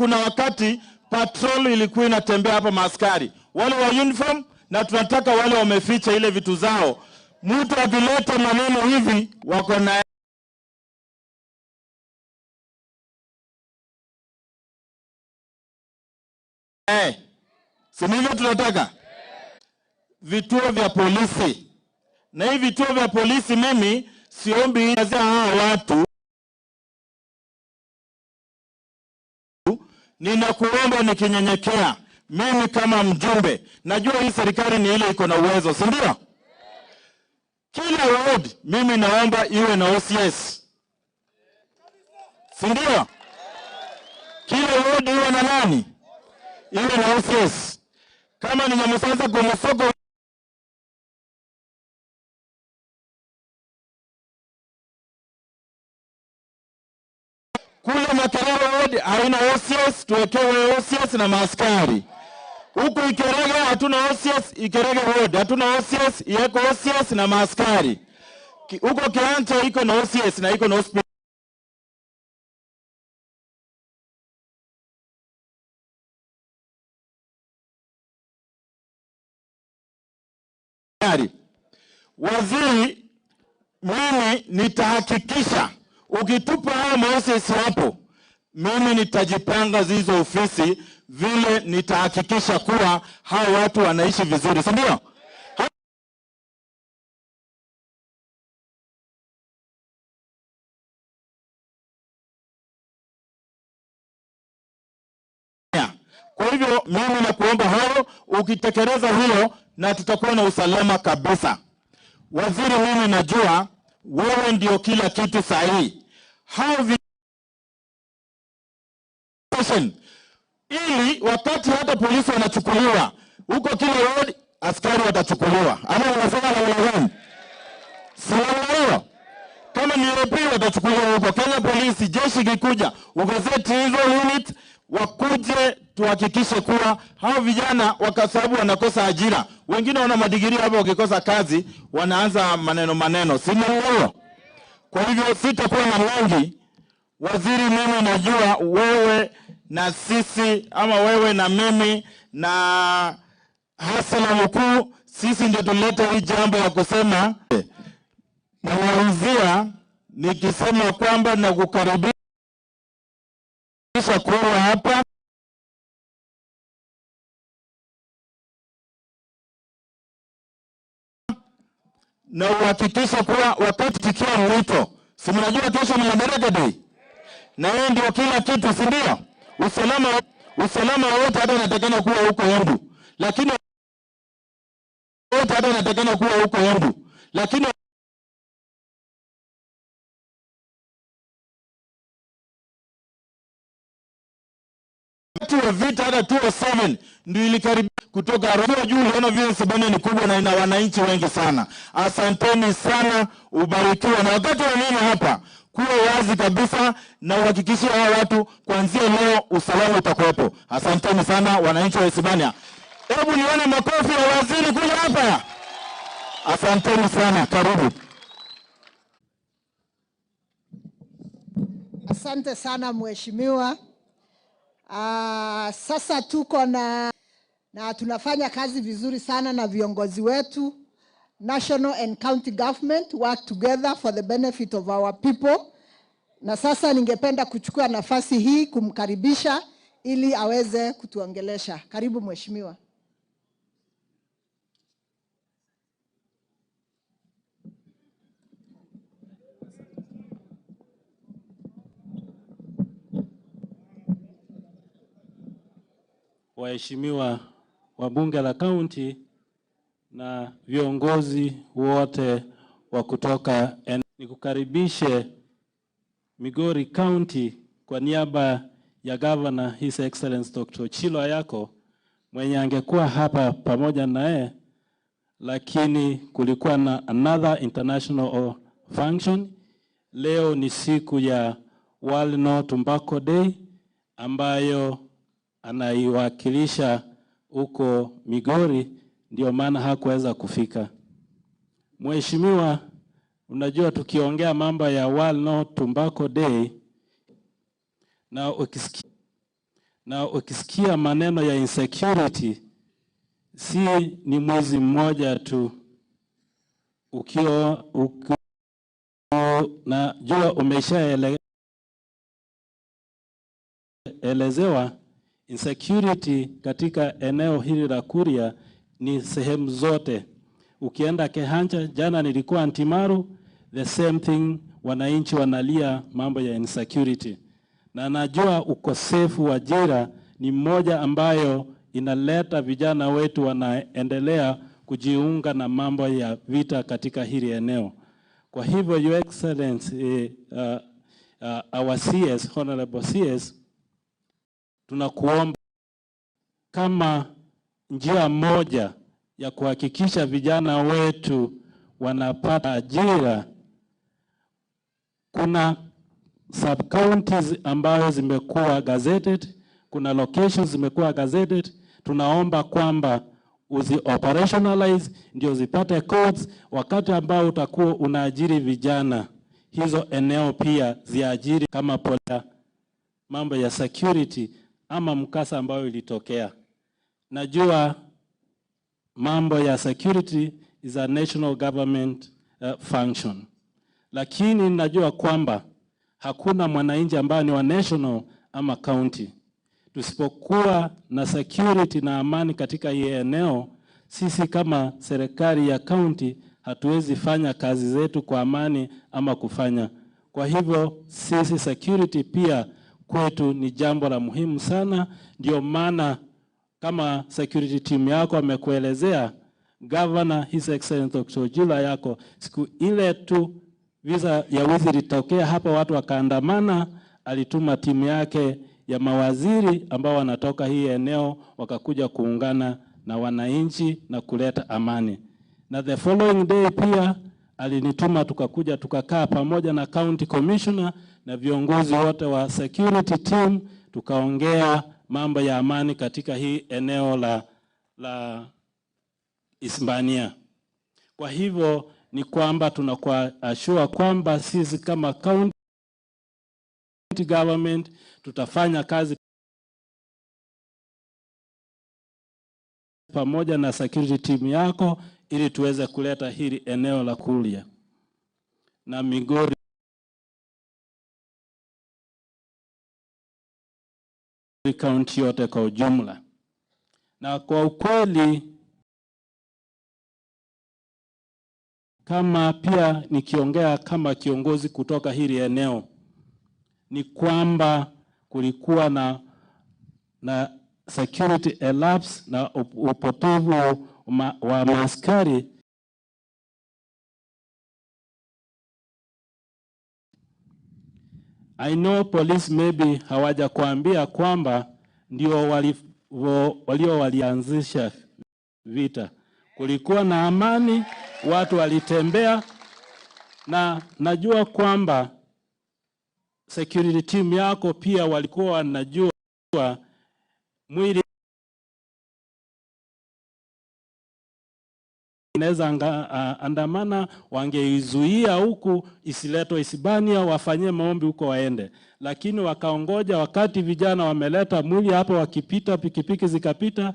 Kuna wakati patrol ilikuwa inatembea hapa, maaskari wale wa uniform, na tunataka wale wameficha ile vitu zao. Mtu akileta maneno hivi wako na si ndivyo tunataka vituo vya polisi. Na hivi vituo vya polisi, mimi siombi hawa watu, ninakuomba nikinyenyekea, mimi kama mjumbe, najua hii serikali ni ile iko na uwezo, si ndio? Kila ward mimi naomba iwe na OCS, si ndio? Kila ward iwe na nani? Iwe na OCS. Kama ni Nyamusasa kwa Musoko kule Makerere ward haina OCS, tuwekewe OCS na maaskari. Huku Ikerege hatuna OCS, Ikerege ward hatuna OCS, iweko OCS na maaskari. Huko Kiancha iko na OCS na iko na hospitali. Waziri, mimi nitahakikisha ukitupa hao ma-OCS hapo, mimi nitajipanga hizo ofisi vile nitahakikisha kuwa hao watu wanaishi vizuri, si ndio? Kwa hivyo mimi nakuomba hayo, ukitekeleza hilo na tutakuwa na usalama kabisa. Waziri, mimi najua wewe ndio kila kitu sahihi. Hao ili wakati hata polisi wanachukuliwa huko kila ward, askari watachukuliwa. Ama unasema namna gani? Si namna hiyo? Kama ni AP watachukuliwa huko, Kenya polisi, jeshi ikikuja, ugazeti hizo unit wakuje, tuhakikishe kuwa hao vijana kwa sababu wanakosa ajira, wengine wana madigiri hapo, wakikosa kazi wanaanza maneno maneno, si namna hiyo? Kwa hivyo sitakuwa na mengi. Waziri, mimi najua wewe na sisi ama wewe na mimi na Hassan mkuu, sisi ndio tuleta hii jambo ya kusema. Namalizia nikisema kwamba nakukaribisha kuwa hapa. Na uhakikishe kuwa wakati tikia mwito, si mnajua kesho ni Madaraka Day, na yeye ndio kila kitu, si ndio? Usalama wote hata unatakana kuwa huko Embu, lakini wote hata unatakana kuwa huko Embu, lakini wakati wa vita hata 207 ndio ilikaribia kutoka Arusha juu. Uliona vile Sebene ni kubwa na ina wananchi wengi sana. Asanteni sana, ubarikiwe. Na wakati wa nini hapa, kuwa wazi kabisa na uhakikishe hawa watu kuanzia leo usalama utakuwepo. Asanteni sana wananchi wa Isebania. Hebu nione makofi ya waziri kuja hapa. Asanteni sana, karibu. Asante sana mheshimiwa. Sasa tuko na tunafanya kazi vizuri sana na viongozi wetu. National and county government work together for the benefit of our people. Na sasa ningependa kuchukua nafasi hii kumkaribisha ili aweze kutuongelesha. Karibu mheshimiwa. Waheshimiwa wa bunge la kaunti na viongozi wote wa kutoka, nikukaribishe Migori County kwa niaba ya Governor His Excellency Dr. Ochilo Ayacko, mwenye angekuwa hapa pamoja naye, lakini kulikuwa na another international function. Leo ni siku ya World No Tobacco Day ambayo anaiwakilisha huko Migori, ndio maana hakuweza kufika. Mheshimiwa, unajua tukiongea mambo ya World No Tobacco Day Na ukisikia maneno ya insecurity, si ni mwezi mmoja tu. Ukiwa najua umeshaelezewa insecurity katika eneo hili la Kuria ni sehemu zote. Ukienda Kehancha, jana nilikuwa Antimaru, the same thing, wananchi wanalia mambo ya insecurity. Na najua ukosefu wa ajira ni mmoja ambayo inaleta vijana wetu wanaendelea kujiunga na mambo ya vita katika hili eneo. Kwa hivyo, Your Excellency, our CS, Honorable CS, tunakuomba kama njia moja ya kuhakikisha vijana wetu wanapata ajira, kuna sub counties ambayo zimekuwa gazetted, kuna locations zimekuwa gazetted. Tunaomba kwamba uzi operationalize ndio zipate codes. Wakati ambao utakuwa unaajiri vijana, hizo eneo pia ziajiri kama pola, mambo ya security ama mkasa ambayo ilitokea. Najua mambo ya security is a national government function, lakini najua kwamba hakuna mwananchi ambaye ni wa national ama county. Tusipokuwa na security na amani katika hii eneo, sisi kama serikali ya county hatuwezi fanya kazi zetu kwa amani ama kufanya. Kwa hivyo sisi security pia kwetu ni jambo la muhimu sana. Ndio maana kama security team yako amekuelezea, Governor His Excellency Dr. Ojula yako, siku ile tu visa ya wizi ilitokea hapa, watu wakaandamana, alituma timu yake ya mawaziri ambao wanatoka hii eneo wakakuja kuungana na wananchi na kuleta amani. Na the following day pia alinituma tukakuja tukakaa pamoja na county commissioner na viongozi wote wa security team, tukaongea mambo ya amani katika hii eneo la Isebania. Kwa hivyo ni kwamba tunakuwa assure kwamba sisi kama county government tutafanya kazi pamoja na security team yako ili tuweze kuleta hili eneo la Kuria na Migori County yote kwa ujumla. Na kwa ukweli, kama pia nikiongea kama kiongozi kutoka hili eneo, ni kwamba kulikuwa na security lapse na upotevu wa maaskari. I know police maybe hawajakuambia kwamba ndio walio walianzisha vita. Kulikuwa na amani, watu walitembea, na najua kwamba security team yako pia walikuwa wanajua mwili inaweza andamana, wangeizuia huku isiletwe Isebania, wafanyie maombi huko waende, lakini wakaongoja wakati vijana wameleta mwili hapo, wakipita pikipiki zikapita.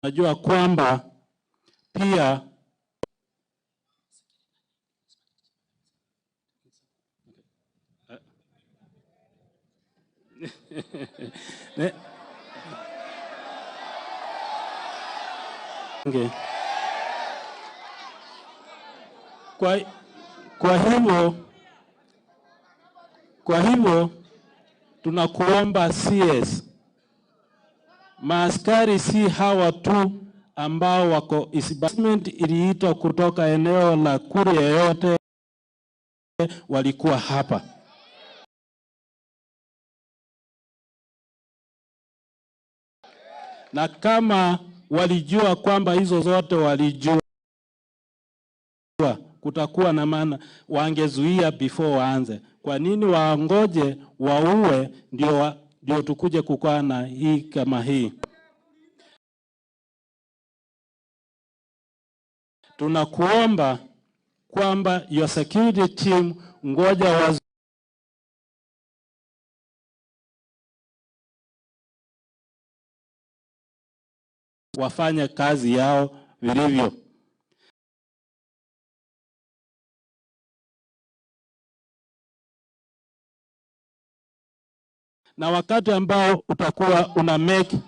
Najua kwamba pia Okay. Kwa hivyo tunakuomba CS, maaskari si hawa tu ambao wako Isebania, iliitwa kutoka eneo la Kuria yote walikuwa hapa. Na kama walijua kwamba hizo zote walijua kutakuwa na maana, wangezuia before waanze. Kwa nini waongoje waue ndio tukuje kukaa na hii kama hii? Tunakuomba kwamba your security team ngoja. wafanye kazi yao vilivyo. Na wakati ambao utakuwa una make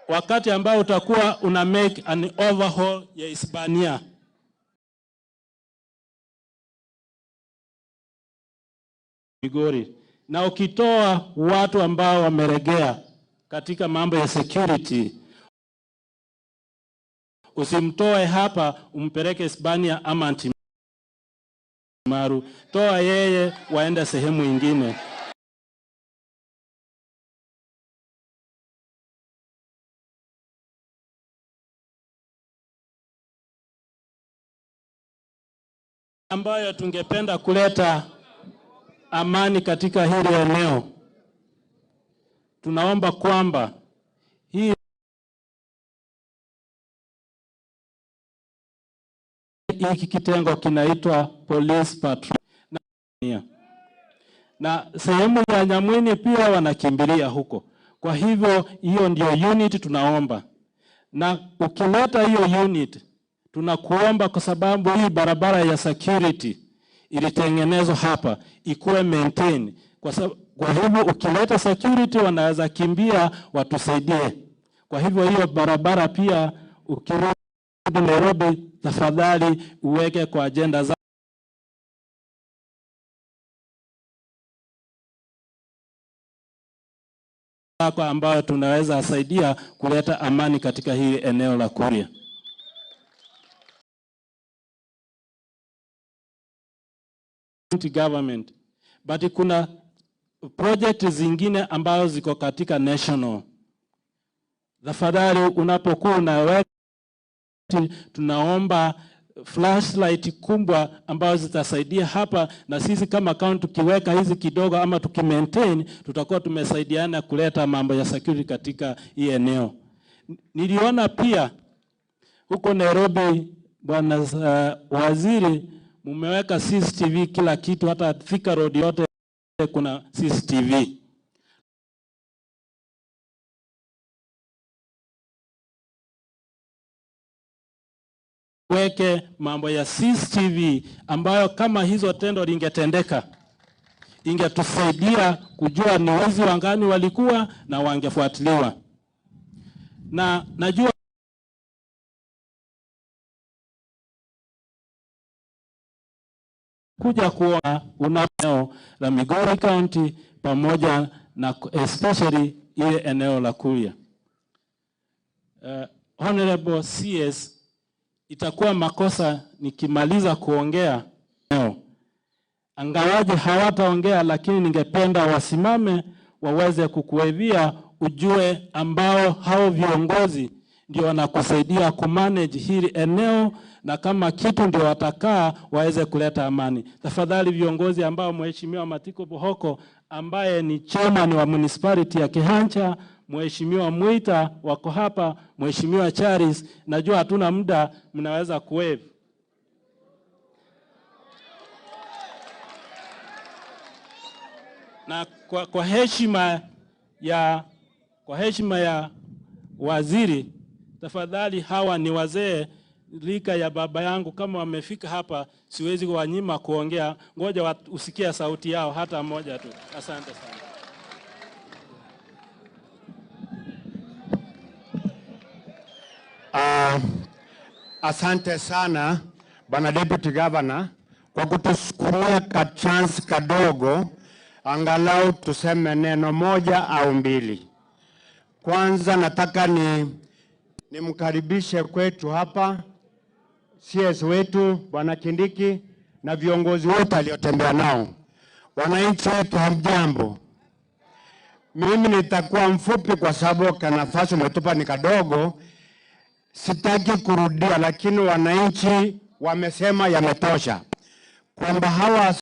wakati ambao utakuwa una make an overhaul ya Hispania, Migori, na ukitoa watu ambao wameregea katika mambo ya security, usimtoe hapa umpeleke Hispania ama Antimaru, toa yeye waende sehemu ingine. Ambayo tungependa kuleta amani katika hili eneo, tunaomba kwamba hii hiki kitengo kinaitwa police patrol na sehemu ya Nyamwini pia wanakimbilia huko. Kwa hivyo hiyo ndio unit tunaomba, na ukileta hiyo unit tunakuomba, kwa sababu hii barabara ya security ilitengenezwa hapa ikuwe maintain. Kwa hivyo ukileta security wanaweza kimbia watusaidie. Kwa hivyo hiyo barabara pia ukirudi Nairobi, tafadhali uweke kwa agenda zako ambayo tunaweza saidia kuleta amani katika hili eneo la Kuria. Government, but kuna project zingine ambazo ziko katika national. Tafadhali unapokuwa unaweka, tunaomba flashlight kubwa ambazo zitasaidia hapa, na sisi kama county tukiweka hizi kidogo ama tukimaintain, tutakuwa tumesaidiana kuleta mambo ya security katika hii eneo. Niliona pia huko Nairobi, bwana waziri, mumeweka CCTV kila kitu, hata Thika Road yote kuna CCTV. Weke mambo ya CCTV ambayo kama hizo tendo lingetendeka ingetusaidia kujua ni wezi wangani walikuwa na wangefuatiliwa. Na najua kuja kuona una eneo la Migori County pamoja na especially ile eneo la Kuria. Honorable CS, itakuwa makosa nikimaliza kuongea leo, angawaje hawataongea, lakini ningependa wasimame waweze kukuevia ujue ambao hao viongozi ndio wanakusaidia kumanage hili eneo, na kama kitu ndio watakaa waweze kuleta amani. Tafadhali viongozi ambao Mheshimiwa Matiko Bohoko ambaye ni chairman wa municipality ya Kehancha, Mheshimiwa Mwita wako hapa, Mheshimiwa Charis, najua hatuna muda, mnaweza kuwave. Na kwa heshima ya waziri, tafadhali hawa ni wazee rika ya baba yangu, kama wamefika hapa siwezi kuwanyima kuongea, ngoja usikie sauti yao hata moja tu. Asante sana. Asante sana Bwana Deputy Governor kwa kutusukumia ka chance kadogo angalau tuseme neno moja au mbili. Kwanza nataka nimkaribishe kwetu hapa CS wetu Bwana Kindiki na viongozi wote aliotembea nao. Wananchi wetu hamjambo. Mimi nitakuwa mfupi kwa sababu kwa nafasi umetupa ni kadogo. Sitaki kurudia, lakini wananchi wamesema yametosha, kwamba hawa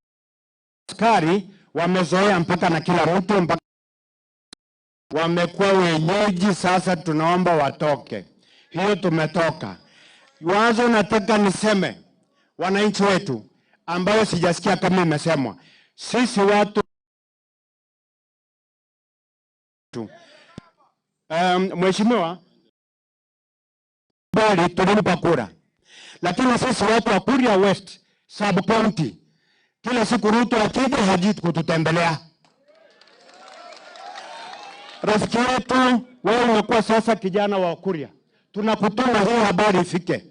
askari wamezoea mpaka na kila mtu, mpaka wamekuwa wenyeji. Sasa tunaomba watoke. Hiyo tumetoka. Wazo nataka niseme wananchi wetu, ambayo sijasikia kama imesemwa, sisi watu mheshimiwa Tulimkubali, tulimpa kura, lakini sisi watu wa Kuria West sub county, kila siku Ruto akija haji kututembelea. Rafiki yetu, wewe umekuwa sasa kijana wa Kuria, tunakutuma hii habari ifike.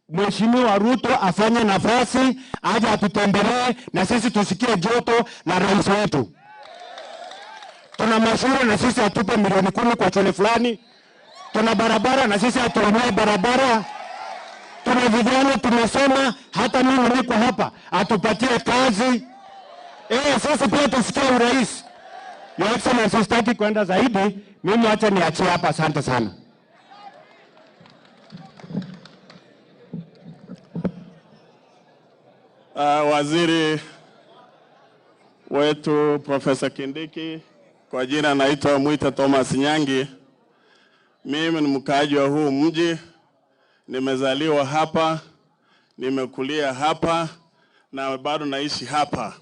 Mheshimiwa Ruto afanye nafasi aje atutembelee na sisi tusikie joto la rais wetu. Tuna mashule na sisi atupe milioni 10 kwa shule fulani. Tuna barabara na sisi atununue barabara. Tuna vijana tumesoma, hata mimi niko hapa, atupatie kazi. Sisi pia tusikie urais. Your Excellency, sitaki kwenda zaidi, mimi acha niachie hapa. Asante sana. Waziri wetu Profesa Kindiki, kwa jina naitwa Mwita Thomas Nyangi. Mimi ni mkaaji wa huu mji, nimezaliwa hapa, nimekulia hapa na bado naishi hapa.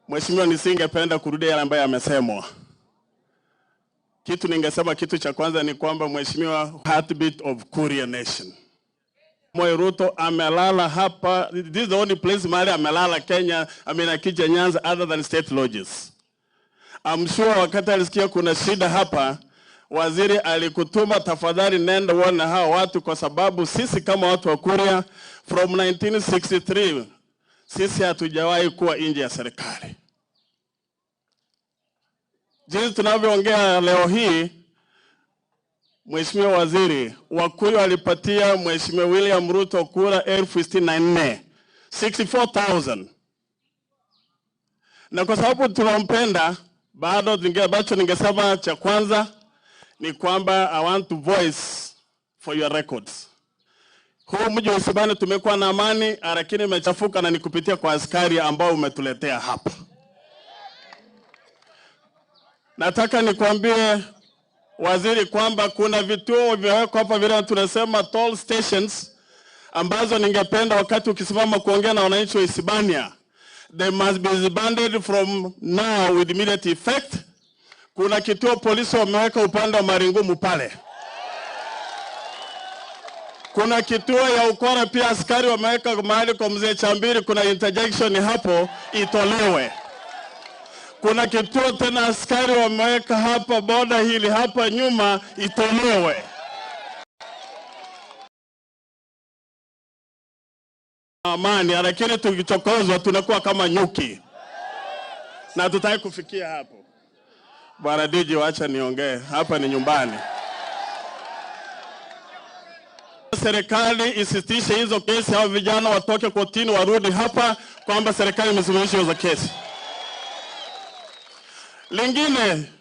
Mheshimiwa, nisingependa kurudia yale ambayo yamesemwa. Kitu ningesema, kitu cha kwanza ni kwamba Mheshimiwa, heartbeat of Kuria Nation. Moi Ruto amelala hapa. This is the only place mahali amelala Kenya, I mean akija Nyanza, other than state lodges. I'm sure wakati alisikia kuna shida hapa, waziri alikutuma, tafadhali nenda uone hao watu, kwa sababu sisi kama watu wa Kuria from 1963 sisi hatujawahi kuwa nje ya serikali. Jinsi tunavyoongea leo hii, Mheshimiwa Waziri, Wakuria walipatia Mheshimiwa William Ruto kura 64,000, 64,000. Na kwa sababu tunampenda, bado ambacho ningesema cha kwanza ni kwamba I want to voice for your records. Huu mji wa Isebania tumekuwa na amani, lakini imechafuka na ni kupitia kwa askari ambao umetuletea hapa. Nataka nikwambie waziri kwamba kuna vituo vimewekwa hapa vile tunasema toll stations, ambazo ningependa wakati ukisimama kuongea na wananchi wa Isebania, they must be disbanded from now with immediate effect. Kuna kituo polisi wameweka upande wa Maringumu pale. Kuna kituo ya ukora pia askari wameweka mahali kwa mzee Chambiri, kuna interjection hapo itolewe. Kuna kituo tena askari wameweka hapa boda hili hapa nyuma itolewe. Amani, lakini tukichokozwa tunakuwa kama nyuki. Na tutaki kufikia hapo. Bwana DJ, wacha niongee, hapa ni nyumbani. Serikali isitishe hizo kesi, hao vijana watoke kotini warudi hapa, kwamba serikali imesimamisha hizo kesi. Lingine,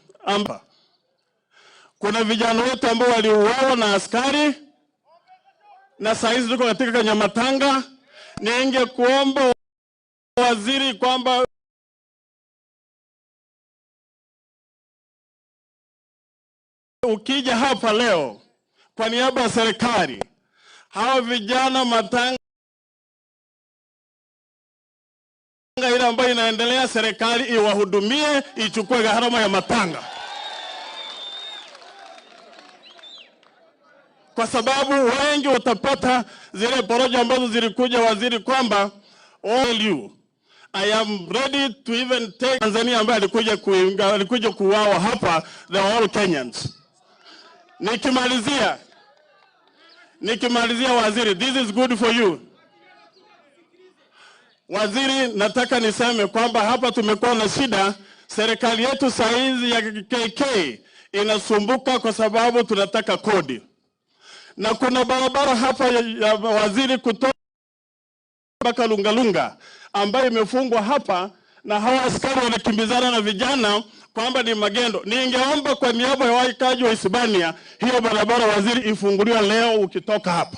kuna vijana wetu ambao waliuawa na askari na saa hizi tuko katika Kanyamatanga. Ningekuomba waziri kwamba ukija hapa leo kwa niaba ya serikali, hawa vijana matanga ile ambayo inaendelea, serikali iwahudumie, ichukue gharama ya matanga. Kwa sababu wengi watapata zile porojo ambazo zilikuja waziri kwamba all you, I am ready to even take Tanzania ambaye alikuja kuuawa hapa, they are all Kenyans. Nikimalizia waziri, this is good for you. Waziri, nataka niseme kwamba hapa tumekuwa na shida. Serikali yetu saizi ya KK inasumbuka kwa sababu tunataka kodi. Na kuna barabara hapa ya waziri kutoka mpaka Lungalunga ambayo imefungwa hapa, na hawa askari wanakimbizana na vijana kwamba ni magendo. Ningeomba kwa niaba ya wakazi wa Isebania, hiyo barabara waziri ifunguliwe leo ukitoka hapa.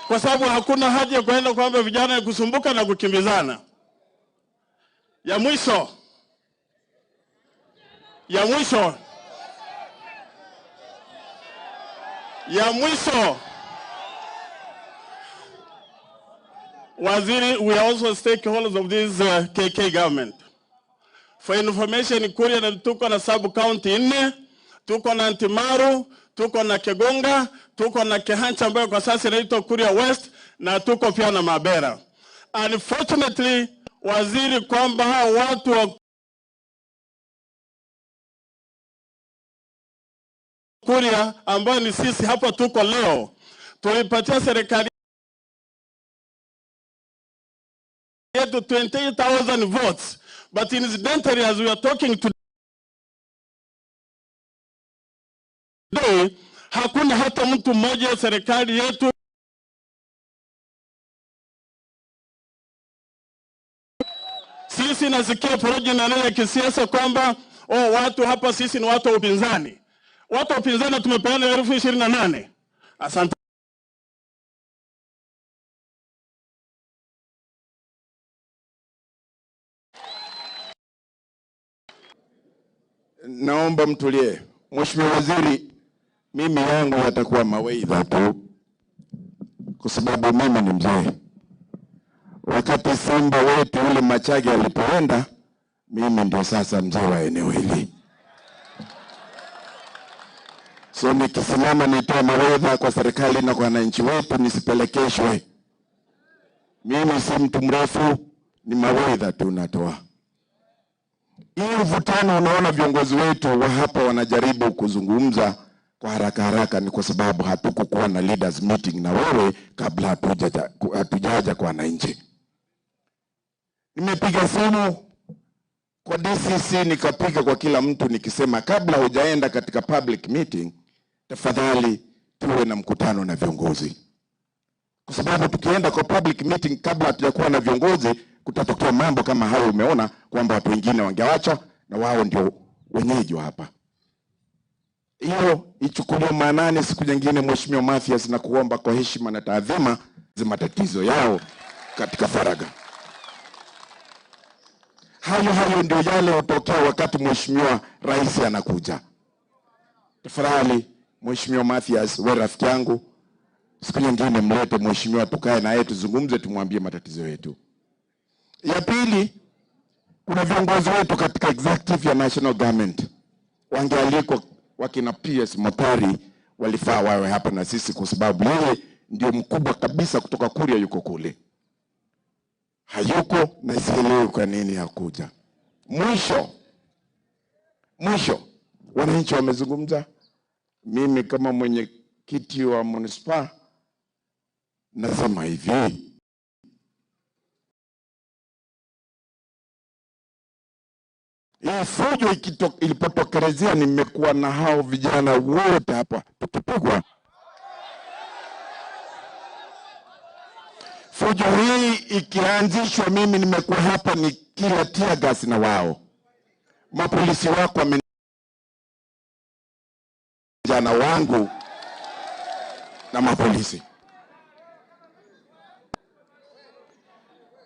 Kwa sababu hakuna haja ya kwenda kwamba vijana kusumbuka na kukimbizana. Ya mwisho, ya mwisho, ya mwisho, waziri, we are also stakeholders of this KK government. For information, Kuria na tuko na sub county 4, tuko na Ntimaru, tuko na Kegonga, tuko na Kehancha ambayo kwa sasa inaitwa Kuria West, na tuko pia na Mabera. Unfortunately, waziri, kwamba hao watu wa Kuria ambao ni sisi hapa tuko leo, tulipatia serikali yetu 28,000 votes, but incidentally as we are talking today, hakuna hata mtu mmoja serikali yetu sisi. Nasikia porojo na neno ya kisiasa kwamba oh, watu hapa sisi ni watu wa upinzani. Watu wa upinzani tumepeana 28,000. Asante. Naomba mtulie. Mheshimiwa Waziri, mimi yangu yatakuwa mawaidha tu, kwa sababu mimi ni mzee. Wakati simba wetu ule Machage alipoenda, mimi ndio sasa mzee wa eneo hili. So nikisimama nitoe mawaidha kwa serikali na kwa wananchi wetu, nisipelekeshwe. Mimi si mtu mrefu, ni mawaidha tu natoa. Hii mvutano unaona viongozi wetu wa hapa wanajaribu kuzungumza kwa haraka haraka, ni kwa sababu hatukukuwa na leaders meeting na wewe kabla hatujaja kwa wananchi. Nimepiga simu kwa DCC, nikapiga kwa kila mtu nikisema kabla hujaenda katika public meeting, tafadhali tuwe na mkutano na viongozi. Kwa sababu tukienda kwa public meeting kabla hatujakuwa na viongozi, kutatokea mambo kama hayo. Umeona kwamba watu wengine wangewacha na wao ndio wenyeji wa hapa. Hiyo ichukuliwe maanani siku nyingine. Mheshimiwa Mathias, na kuomba kwa heshima na taadhima za matatizo yao katika faragha. Hayo hayo ndio yale hutokea wakati Mheshimiwa Rais anakuja. Tafadhali Mheshimiwa Mathias, wewe rafiki yangu, siku nyingine mlete mheshimiwa, tukae naye tuzungumze, tumwambie matatizo yetu. Ya pili, kuna viongozi wetu katika executive ya national government wangealikwa, wakina PS Motari walifaa wawe hapa na sisi, kwa sababu yeye ndio mkubwa kabisa kutoka Kuria, yuko kule. Hayuko na sielewi kwa nini hakuja. Mwisho wananchi wamezungumza. Mimi kama mwenyekiti wa manispaa nasema hivi, hii fujo ilipotokelezea, nimekuwa na hao vijana wote hapa tukipigwa. Fujo hii ikianzishwa, mimi nimekuwa hapa ni kila tear gas na wao. Mapolisi wako vijana wangu na mapolisi.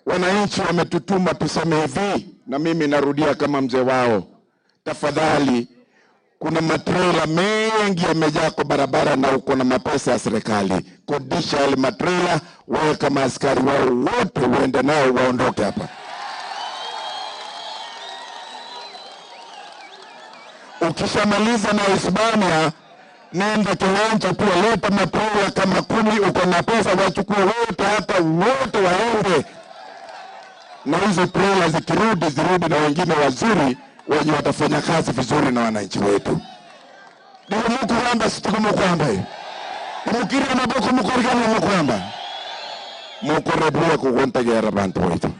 Wananchi wametutuma tuseme hivi, na mimi narudia kama mzee wao, tafadhali, kuna matrela mengi yamejaa kwa barabara na uko na mapesa ya serikali. Kodisha yale matrela, wewe kama askari wao wote uende nao waondoke hapa. Ukishamaliza na Hispania, nenda Kiwanja pia, leta matrela kama 10, uko na pesa, wachukue wote hapa, wote waende. Na hizo trela zikirudi, zirudi na wengine wazuri wenye watafanya kazi vizuri na wananchi wetu. Ndimukuramba situkumukamba. Mukira maboko mukorigana mukwamba. Mukorebua kugontegera bantu wetu.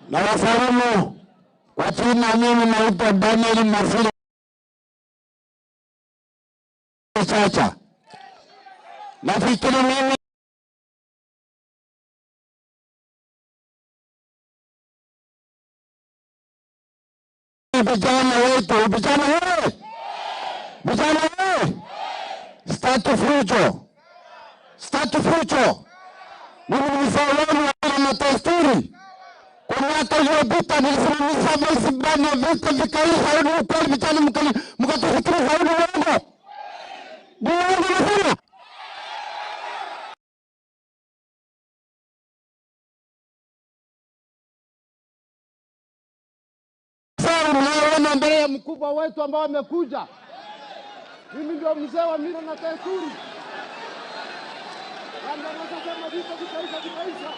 Na wasalimu kwa jina, mimi naitwa Daniel Masili Chacha. Nafikiri mimi vijana wetu, vijana wewe, vijana wewe, statu fujo, statu fujo. Mimi ni mzee wenu wa desturi. Kwa miaka iliyopita nilisimamisha Vice vita vikaisha. Ni ukweli vijana, mkatufikiri hauni uongo. Ni uongo nasema. mkubwa wetu ambao amekuja. Mimi ndio mzee wa mila na desturi. Sema vita vitaisha, vitaisha.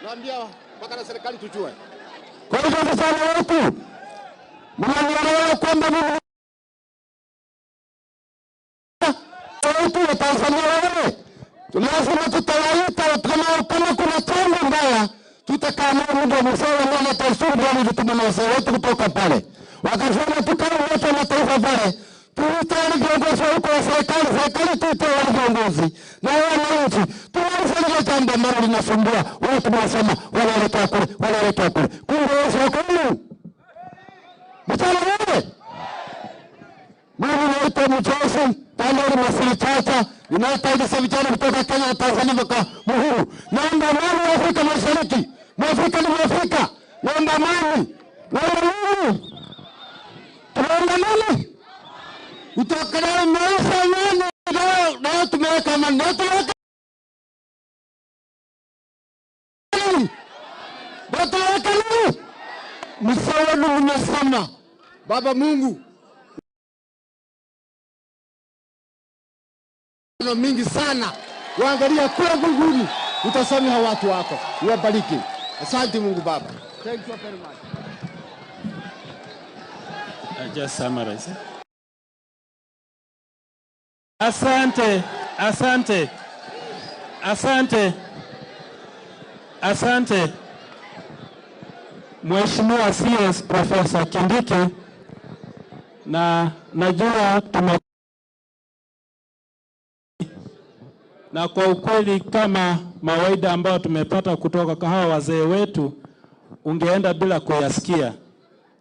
Naambia mpaka na serikali tujue. Kwa hivyo vijana wetu, mnanielewa kwamba mimi wetu wa Tanzania wewe, lazima tutawaita kama kuna chombo mbaya, tutakaa nao muda mzee wa mila na desturi, ndio nilituma na wazee wetu kutoka pale. Wakasema tukae wote wa mataifa pale, tuite wale viongozi wa huko wa serikali, serikali tuite wale viongozi na wananchi, tumalize jambo ambalo linasumbua watu, wanasema wanaelekea kule, wanaelekea kule, kumbe wao wako huko. Mchana wewe, mimi naitwa Mchosi Pandori Masili Chacha, ninaita vijana kutoka Kenya na Tanzania mpaka Muhuru. Naomba amani wa Afrika Mashariki, Mwafrika ni Mwafrika, naomba amani, naomba nini? Tunaomba nini? Utokana maisha nani? Leo tumeweka amani, leo tumeweka nini? Leo tumeweka nini? Msawadu umesema Baba Mungu mingi sana, waangalia kule mbinguni, utasamehe watu wako, uwabariki. Asante Mungu Baba. Thank you very much. I just summarize. Asante, asante, asante, asante Mheshimiwa CS Professor Kindiki, na najua tume na kwa ukweli kama mawaida ambayo tumepata kutoka kwa hawa wazee wetu, ungeenda bila kuyasikia,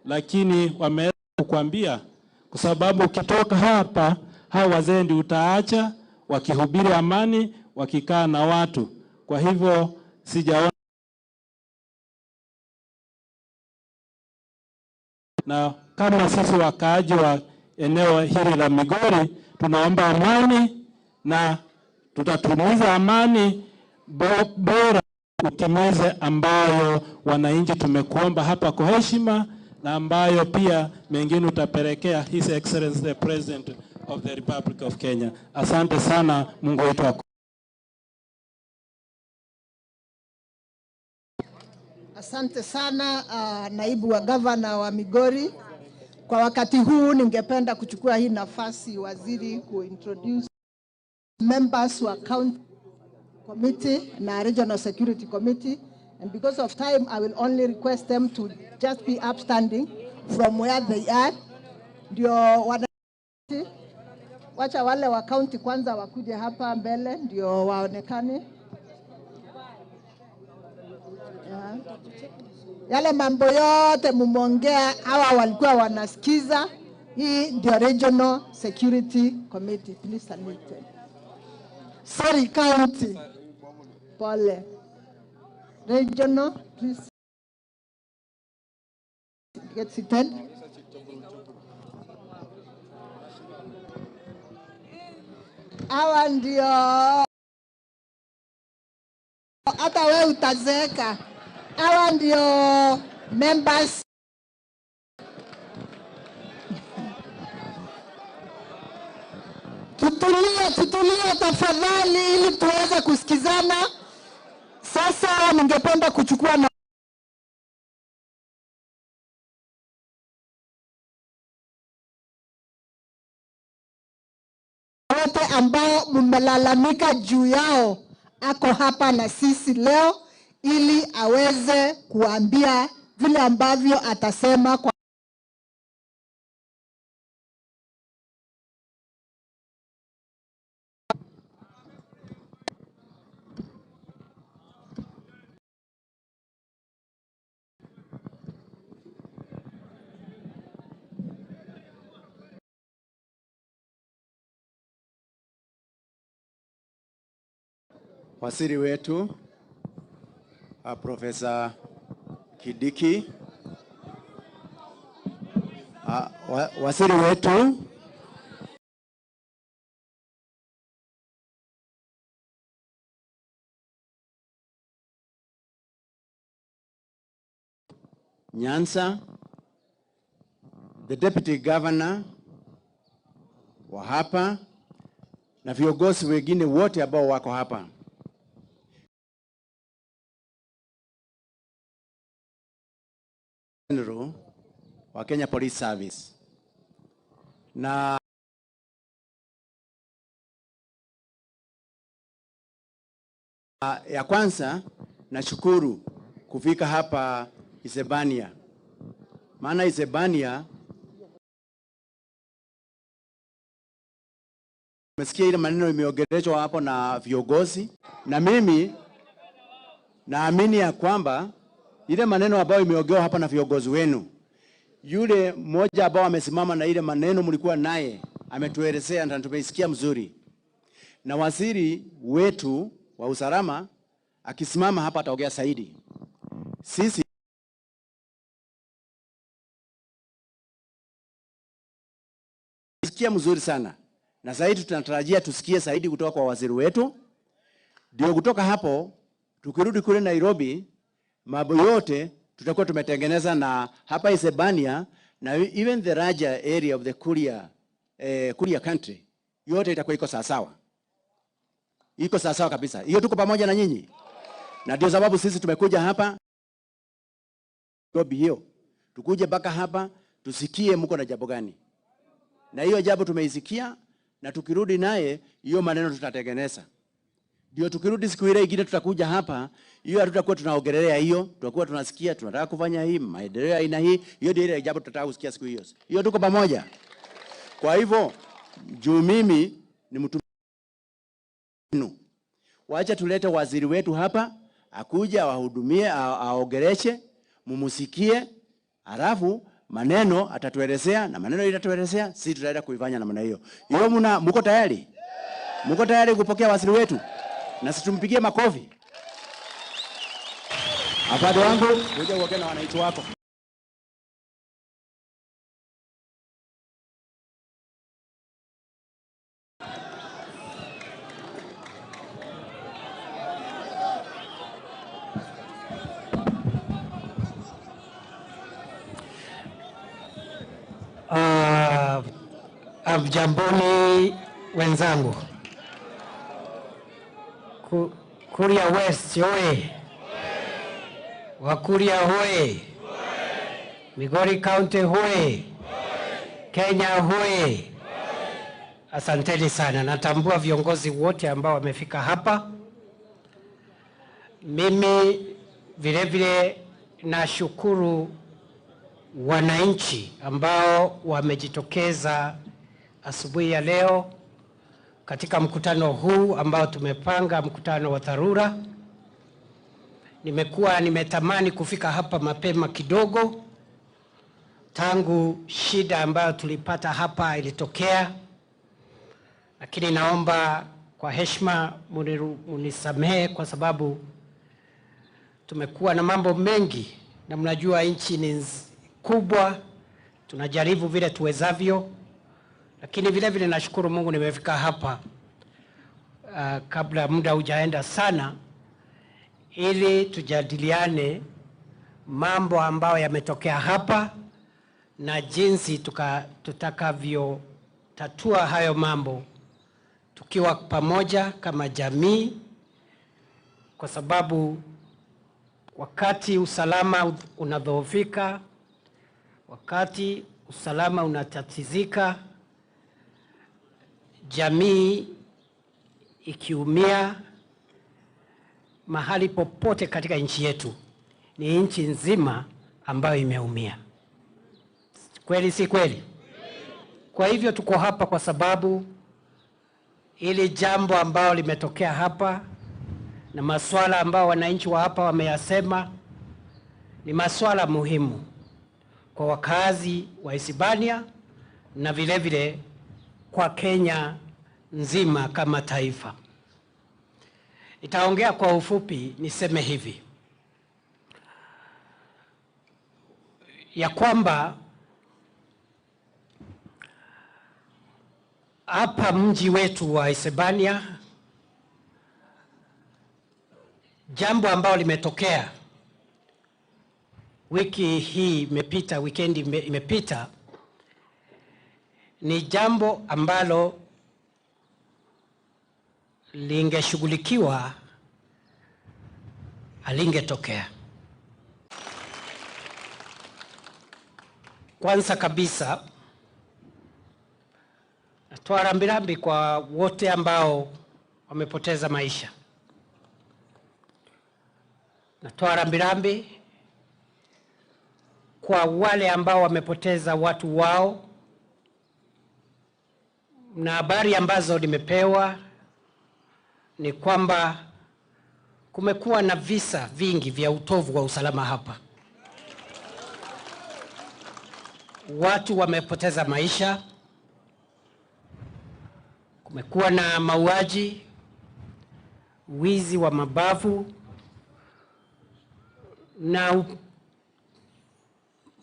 lakini wameweza kukuambia, kwa sababu ukitoka hapa hawa wazee ndio utaacha wakihubiri amani, wakikaa na watu. Kwa hivyo sijaona, na kama sisi wakaaji wa eneo hili la Migori tunaomba amani na tutatumiza amani bora utimize ambayo wananchi tumekuomba hapa kwa heshima, na ambayo pia mengine utapelekea His Excellency the President of the Republic of Kenya. Asante sana, Mungu wetu akubariki. Asante sana naibu wa gavana wa Migori. Kwa wakati huu ningependa kuchukua hii nafasi waziri kuintroduce members wa county committee na regional security committee, and because of time I will only request them to just be upstanding from where they are. Ndio wacha wale wa county kwanza wakuje hapa mbele ndio waonekane. Yeah. Yale mambo yote mumongea hawa walikuwa wanasikiza. Hii ndio regional security committee. Please salute. Sorry, county. Pole. Regional, please get seated. Hawa ndio hata wewe utazeeka. Hawa ndio members. Tutulie, tutulie tafadhali ili tuweze kusikizana. Sasa ningependa kuchukua na wote ambao mmelalamika juu yao ako hapa na sisi leo ili aweze kuambia vile ambavyo atasema kwa Waziri wetu Profesa Kindiki, waziri wetu Nyanza, the Deputy Governor wa hapa na viongozi wengine wote ambao wako hapa. General wa Kenya Police Service na ya kwanza nashukuru kufika hapa Isebania, maana Isebania umesikia ile maneno imeongeleshwa hapo na viongozi, na mimi naamini ya kwamba ile maneno ambayo imeongewa hapa na viongozi wenu, yule mmoja ambao amesimama na ile maneno mlikuwa naye ametuelezea na tumeisikia mzuri, na waziri wetu wa usalama akisimama hapa ataongea zaidi. Sisi sikia mzuri sana, na zaidi tunatarajia tusikie zaidi kutoka kwa waziri wetu, ndio kutoka hapo tukirudi kule Nairobi mambo yote tutakuwa tumetengeneza, na hapa Isebania na even the larger area of the Kuria country yote itakuwa iko sawa sawa. Iko sawa sawa kabisa. Hiyo tuko pamoja na nyinyi. Na ndio sababu sisi tumekuja hapa Nairobi hiyo. Tukuje mpaka hapa tusikie mko na jambo gani. Na hiyo jambo tumeisikia, na tukirudi naye hiyo maneno tutatengeneza. Ndio tukirudi siku ile ingine tutakuja hapa, hiyo hatutakuwa tunaongelea hiyo, tutakuwa tunasikia tunataka kufanya hii, maendeleo aina hii, hiyo ndio ile jambo tutataka kusikia siku hiyo. Hiyo tuko pamoja. Kwa hivyo juu mimi ni mtu wenu, wacha tulete waziri wetu hapa akuja awahudumie, aongeleshe, mumusikie, halafu maneno atatuelezea na maneno itatuelezea, sisi tutaenda kuifanya namna hiyo. Hiyo mko tayari? Mko tayari kupokea waziri wetu? Na situmpigie makofi. Afande wangu, kuja uongee na wananchi wako. Amjamboni wenzangu. Kuria West oye! Wakuria hoye! Migori County hoye! Kenya hoye! Asanteni sana. Natambua viongozi wote ambao wamefika hapa. Mimi vile vile nashukuru wananchi ambao wamejitokeza asubuhi ya leo katika mkutano huu ambao tumepanga, mkutano wa dharura. Nimekuwa nimetamani kufika hapa mapema kidogo tangu shida ambayo tulipata hapa ilitokea, lakini naomba kwa heshima munisamehe kwa sababu tumekuwa na mambo mengi na mnajua nchi ni kubwa, tunajaribu vile tuwezavyo. Lakini vile vile nashukuru Mungu nimefika hapa kabla muda hujaenda sana, ili tujadiliane mambo ambayo yametokea hapa na jinsi tutakavyo tatua hayo mambo tukiwa pamoja kama jamii, kwa sababu wakati usalama unadhoofika, wakati usalama unatatizika, jamii ikiumia mahali popote katika nchi yetu, ni nchi nzima ambayo imeumia. Kweli si kweli? Kwa hivyo tuko hapa kwa sababu ili jambo ambalo limetokea hapa na masuala ambao wananchi wa hapa wameyasema ni masuala muhimu kwa wakazi wa Isebania na vile vile kwa Kenya nzima kama taifa. Nitaongea kwa ufupi, niseme hivi ya kwamba hapa mji wetu wa Isebania, jambo ambalo limetokea wiki hii imepita, weekend imepita, ni jambo ambalo lingeshughulikiwa halingetokea. Kwanza kabisa natoa rambirambi kwa wote ambao wamepoteza maisha. Natoa rambirambi kwa wale ambao wamepoteza watu wao, na habari ambazo nimepewa ni kwamba kumekuwa na visa vingi vya utovu wa usalama hapa. Watu wamepoteza maisha, kumekuwa na mauaji, wizi wa mabavu na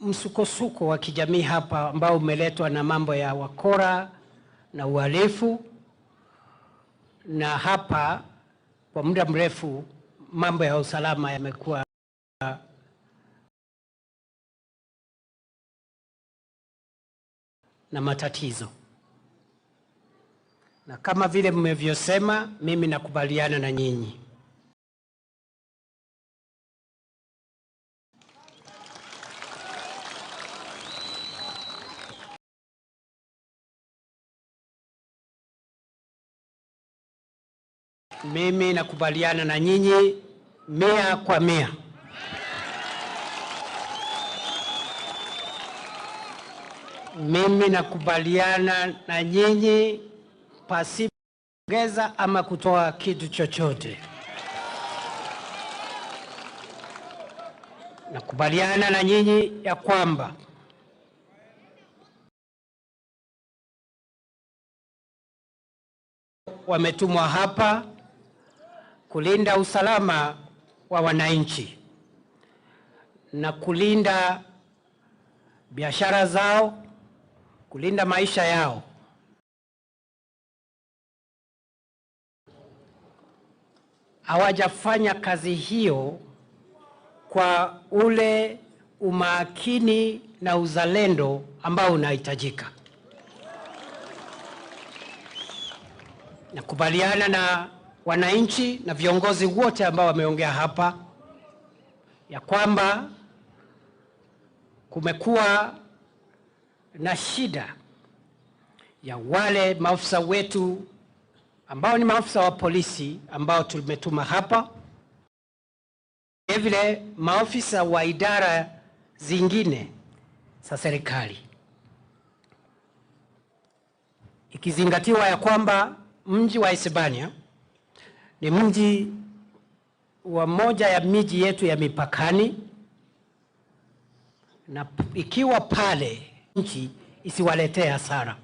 msukosuko wa kijamii hapa ambao umeletwa na mambo ya wakora na uhalifu. Na hapa kwa muda mrefu mambo ya usalama yamekuwa na matatizo. Na kama vile mmevyosema, mimi nakubaliana na nyinyi. Mimi nakubaliana na nyinyi 100 kwa 100. Mimi nakubaliana na nyinyi pasipo kuongeza ama kutoa kitu chochote. Nakubaliana na nyinyi ya kwamba wametumwa hapa kulinda usalama wa wananchi na kulinda biashara zao, kulinda maisha yao. Hawajafanya kazi hiyo kwa ule umakini na uzalendo ambao unahitajika. Nakubaliana na wananchi na viongozi wote ambao wameongea hapa ya kwamba kumekuwa na shida ya wale maafisa wetu ambao ni maafisa wa polisi ambao tumetuma hapa, vile maafisa wa idara zingine za serikali, ikizingatiwa ya kwamba mji wa Isebania ni mji wa moja ya miji yetu ya mipakani, na ikiwa pale nchi isiwaletee hasara.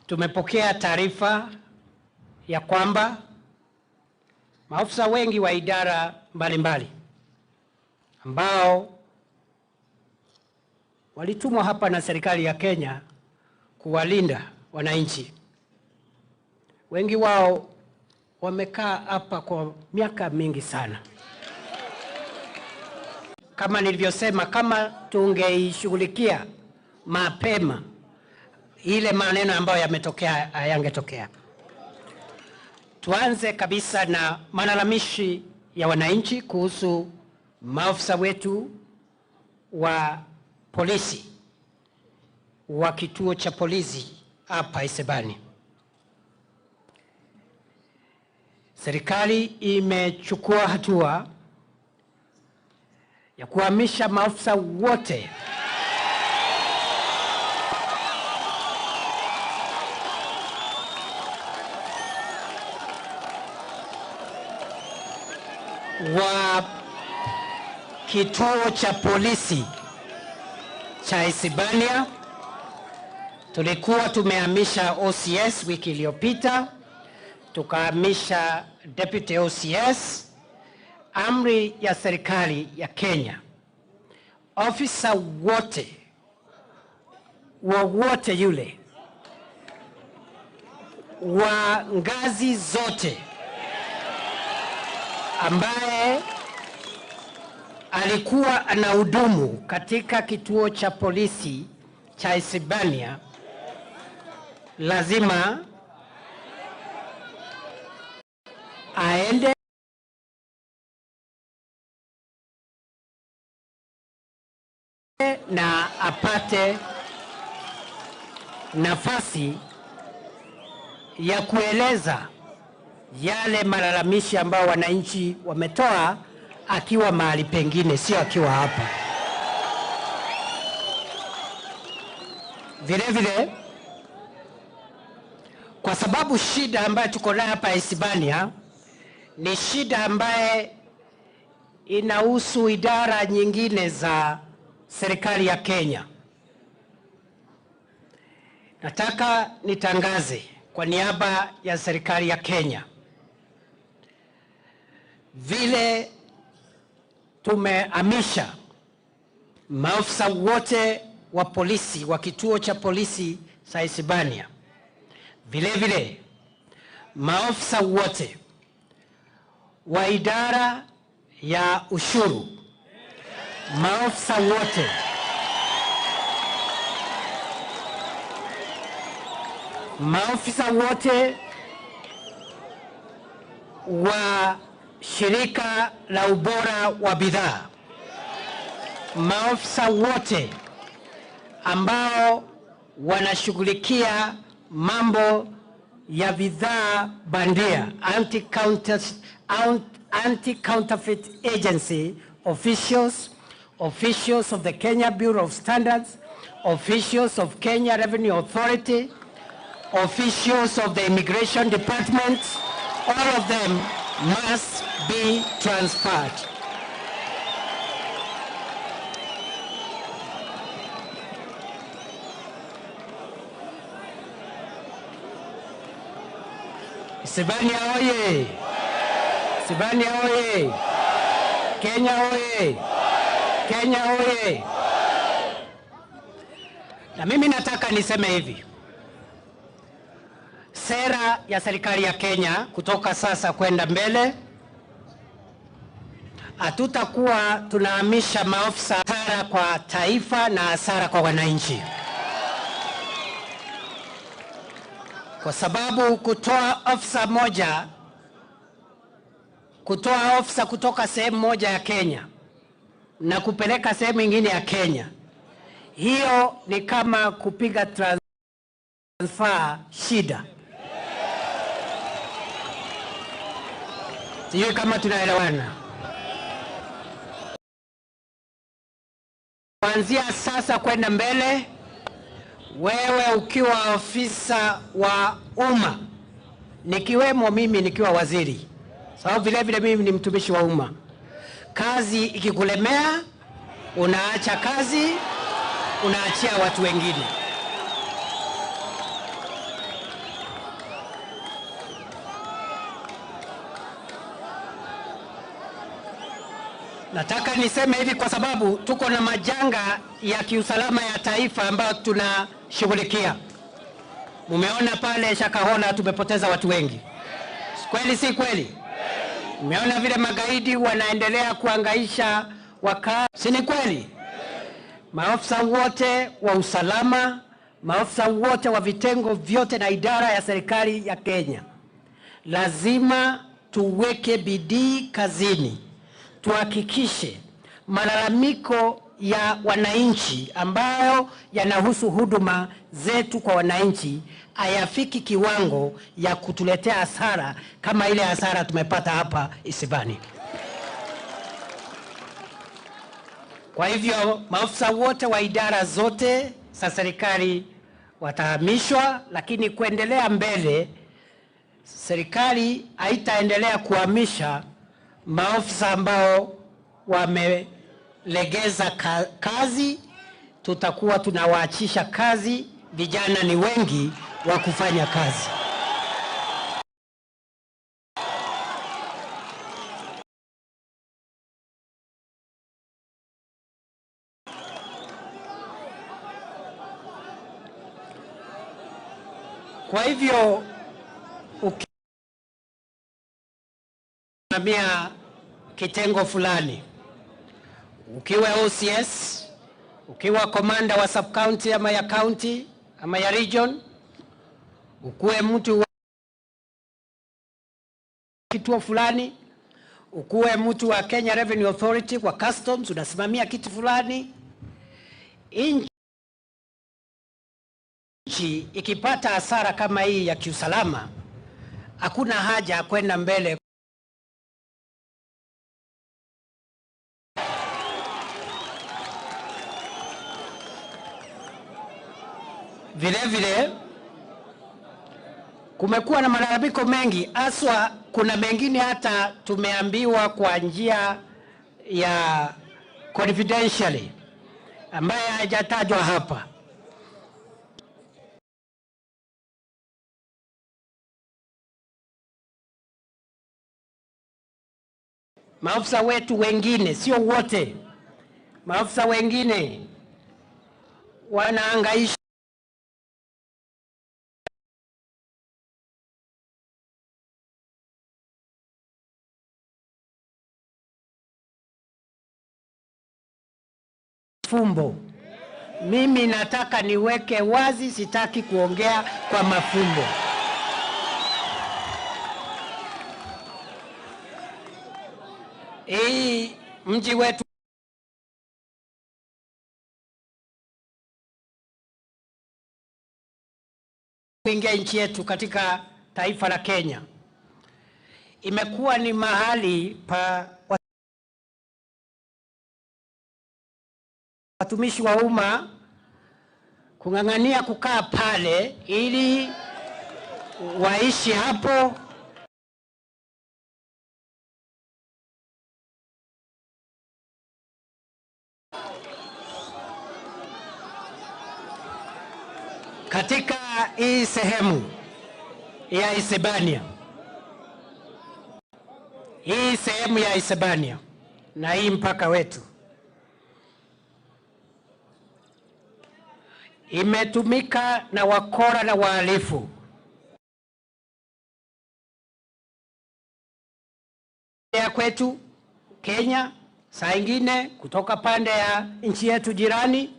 Tumepokea taarifa ya kwamba maafisa wengi wa idara mbalimbali ambao walitumwa hapa na serikali ya Kenya kuwalinda wananchi, wengi wao wamekaa hapa kwa miaka mingi sana. Kama nilivyosema, kama tungeishughulikia mapema ile maneno ambayo yametokea hayangetokea. Tuanze kabisa na malalamishi ya wananchi kuhusu maafisa wetu wa polisi wa kituo cha polisi hapa Isebania. Serikali imechukua hatua ya kuhamisha maafisa wote wa kituo cha polisi cha Isebania. Tulikuwa tumehamisha OCS wiki iliyopita, tukahamisha Deputy OCS. Amri ya serikali ya Kenya, ofisa wote wowote yule wa ngazi zote ambaye alikuwa anahudumu katika kituo cha polisi cha Isebania lazima aende na apate nafasi ya kueleza yale malalamishi ambayo wananchi wametoa akiwa mahali pengine, sio akiwa hapa. Vile vile, kwa sababu shida ambayo tuko nayo hapa Isebania ni shida ambaye inahusu idara nyingine za serikali ya Kenya, nataka nitangaze kwa niaba ya serikali ya Kenya vile tumehamisha maafisa wote wa polisi wa kituo cha polisi cha Isebania, vile vile maafisa wote wa idara ya ushuru, maafisa wote wa shirika la ubora wa bidhaa, maafisa wote ambao wanashughulikia mambo ya bidhaa bandia, Anti-Counterfeit Agency officials, officials of the Kenya Bureau of Standards, officials of Kenya Revenue Authority, officials of the Immigration Department, all of them must be transferred. Isebania oye! Isebania oye! Kenya oye! Kenya oye! Na mimi nataka niseme hivi. Sera ya serikali ya Kenya kutoka sasa kwenda mbele, hatutakuwa tunahamisha maafisa, hasara kwa taifa na hasara kwa wananchi. Kwa sababu kutoa afisa moja, kutoa afisa kutoka sehemu moja ya Kenya na kupeleka sehemu nyingine ya Kenya, hiyo ni kama kupiga transfer shida. Sijui kama tunaelewana. Kuanzia sasa kwenda mbele, wewe ukiwa afisa wa umma, nikiwemo mimi nikiwa waziri, sababu vile vile mimi ni mtumishi wa umma, kazi ikikulemea unaacha kazi, unaachia watu wengine. Nataka niseme hivi kwa sababu tuko na majanga ya kiusalama ya taifa ambayo tunashughulikia. Mumeona pale Shakahola tumepoteza watu wengi. Kweli si kweli? Mumeona vile magaidi wanaendelea kuangaisha wakazi. Si ni kweli? Maafisa wote wa usalama, maafisa wote wa vitengo vyote na idara ya serikali ya Kenya, lazima tuweke bidii kazini. Tuhakikishe malalamiko ya wananchi ambayo yanahusu huduma zetu kwa wananchi hayafiki kiwango ya kutuletea hasara kama ile hasara tumepata hapa Isebania. Kwa hivyo maafisa wote wa idara zote za serikali watahamishwa, lakini kuendelea mbele serikali haitaendelea kuhamisha maafisa ambao wamelegeza kazi. Tutakuwa tunawaachisha kazi. Vijana ni wengi wa kufanya kazi. Kwa hivyo ukisimamia kitengo fulani, ukiwa OCS, ukiwa komanda wa sub county ama ya county ama ya region, ukuwe mtu wa kituo fulani, ukuwe mtu wa Kenya Revenue Authority kwa customs, unasimamia kitu fulani. Nchi ikipata hasara kama hii ya kiusalama, hakuna haja ya kwenda mbele. Vile vile kumekuwa na malalamiko mengi, haswa kuna mengine hata tumeambiwa kwa njia ya confidentially ambaye hajatajwa hapa. Maafisa wetu wengine, sio wote, maafisa wengine wanahangaishwa fumbo. Mimi nataka niweke wazi, sitaki kuongea kwa mafumbo. Hii mji wetu kuingia nchi yetu katika taifa la Kenya imekuwa ni mahali pa watumishi wa umma kung'ang'ania kukaa pale ili waishi hapo. Katika hii sehemu ya Isebania, hii sehemu ya Isebania na hii mpaka wetu imetumika na wakora na wahalifu ya kwetu Kenya, saa ingine kutoka pande ya nchi yetu jirani,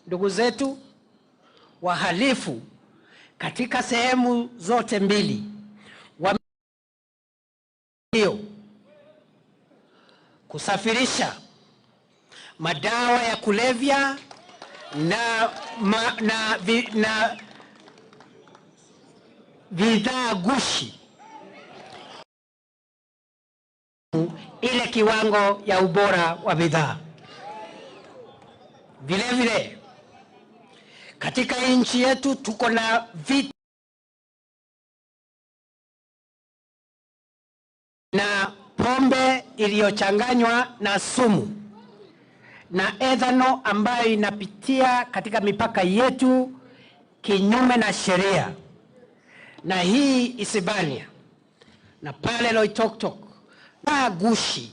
ndugu zetu wahalifu katika sehemu zote mbili wameo kusafirisha madawa ya kulevya na bidhaa gushi ile kiwango ya ubora wa bidhaa. Vile vile katika nchi yetu tuko na vita na pombe iliyochanganywa na sumu na ethanol ambayo inapitia katika mipaka yetu kinyume na sheria. Na hii Isebania na pale Loitoktok na gushi,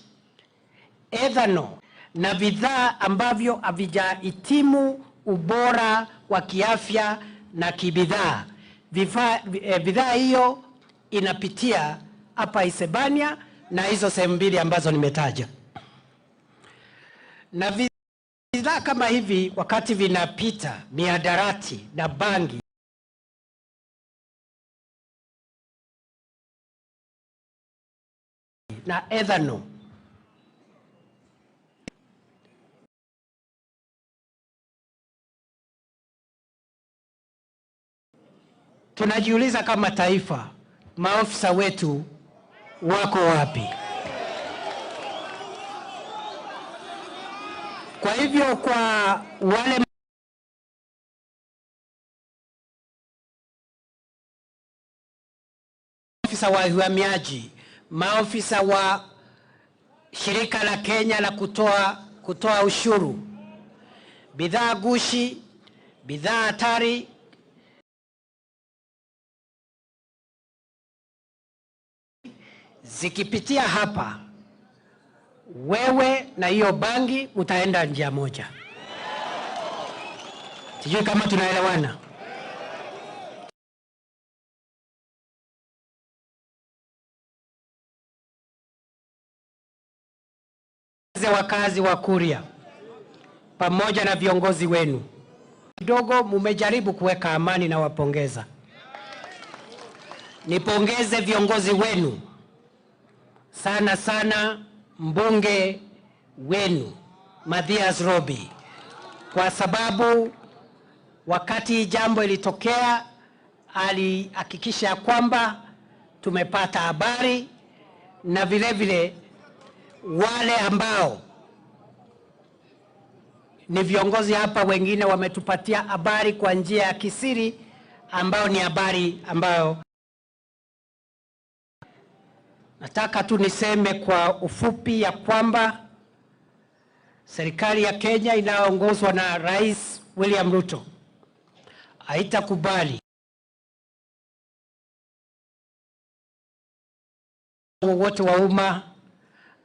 ethanol na bidhaa ambavyo havijahitimu ubora wa kiafya na kibidhaa, bidhaa hiyo inapitia hapa Isebania na hizo sehemu mbili ambazo nimetaja. Na bidhaa kama hivi wakati vinapita, mihadarati na bangi na ethanol, tunajiuliza kama taifa, maofisa wetu wako wapi? Kwa hivyo kwa wale maofisa wa uhamiaji, maofisa wa shirika la Kenya la kutoa ushuru, bidhaa gushi, bidhaa hatari zikipitia hapa, wewe na hiyo bangi mtaenda njia moja. Sijui kama tunaelewana. Wakazi wa Kuria pamoja na viongozi wenu, kidogo mumejaribu kuweka amani na wapongeza. Nipongeze viongozi wenu sana sana, mbunge wenu Mathias Robi, kwa sababu wakati jambo ilitokea alihakikisha kwamba tumepata habari, na vile vile wale ambao ni viongozi hapa wengine wametupatia habari kwa njia ya kisiri, ambayo ni habari ambayo nataka tu niseme kwa ufupi ya kwamba serikali ya Kenya inayoongozwa na Rais William Ruto haitakubali wowote wa umma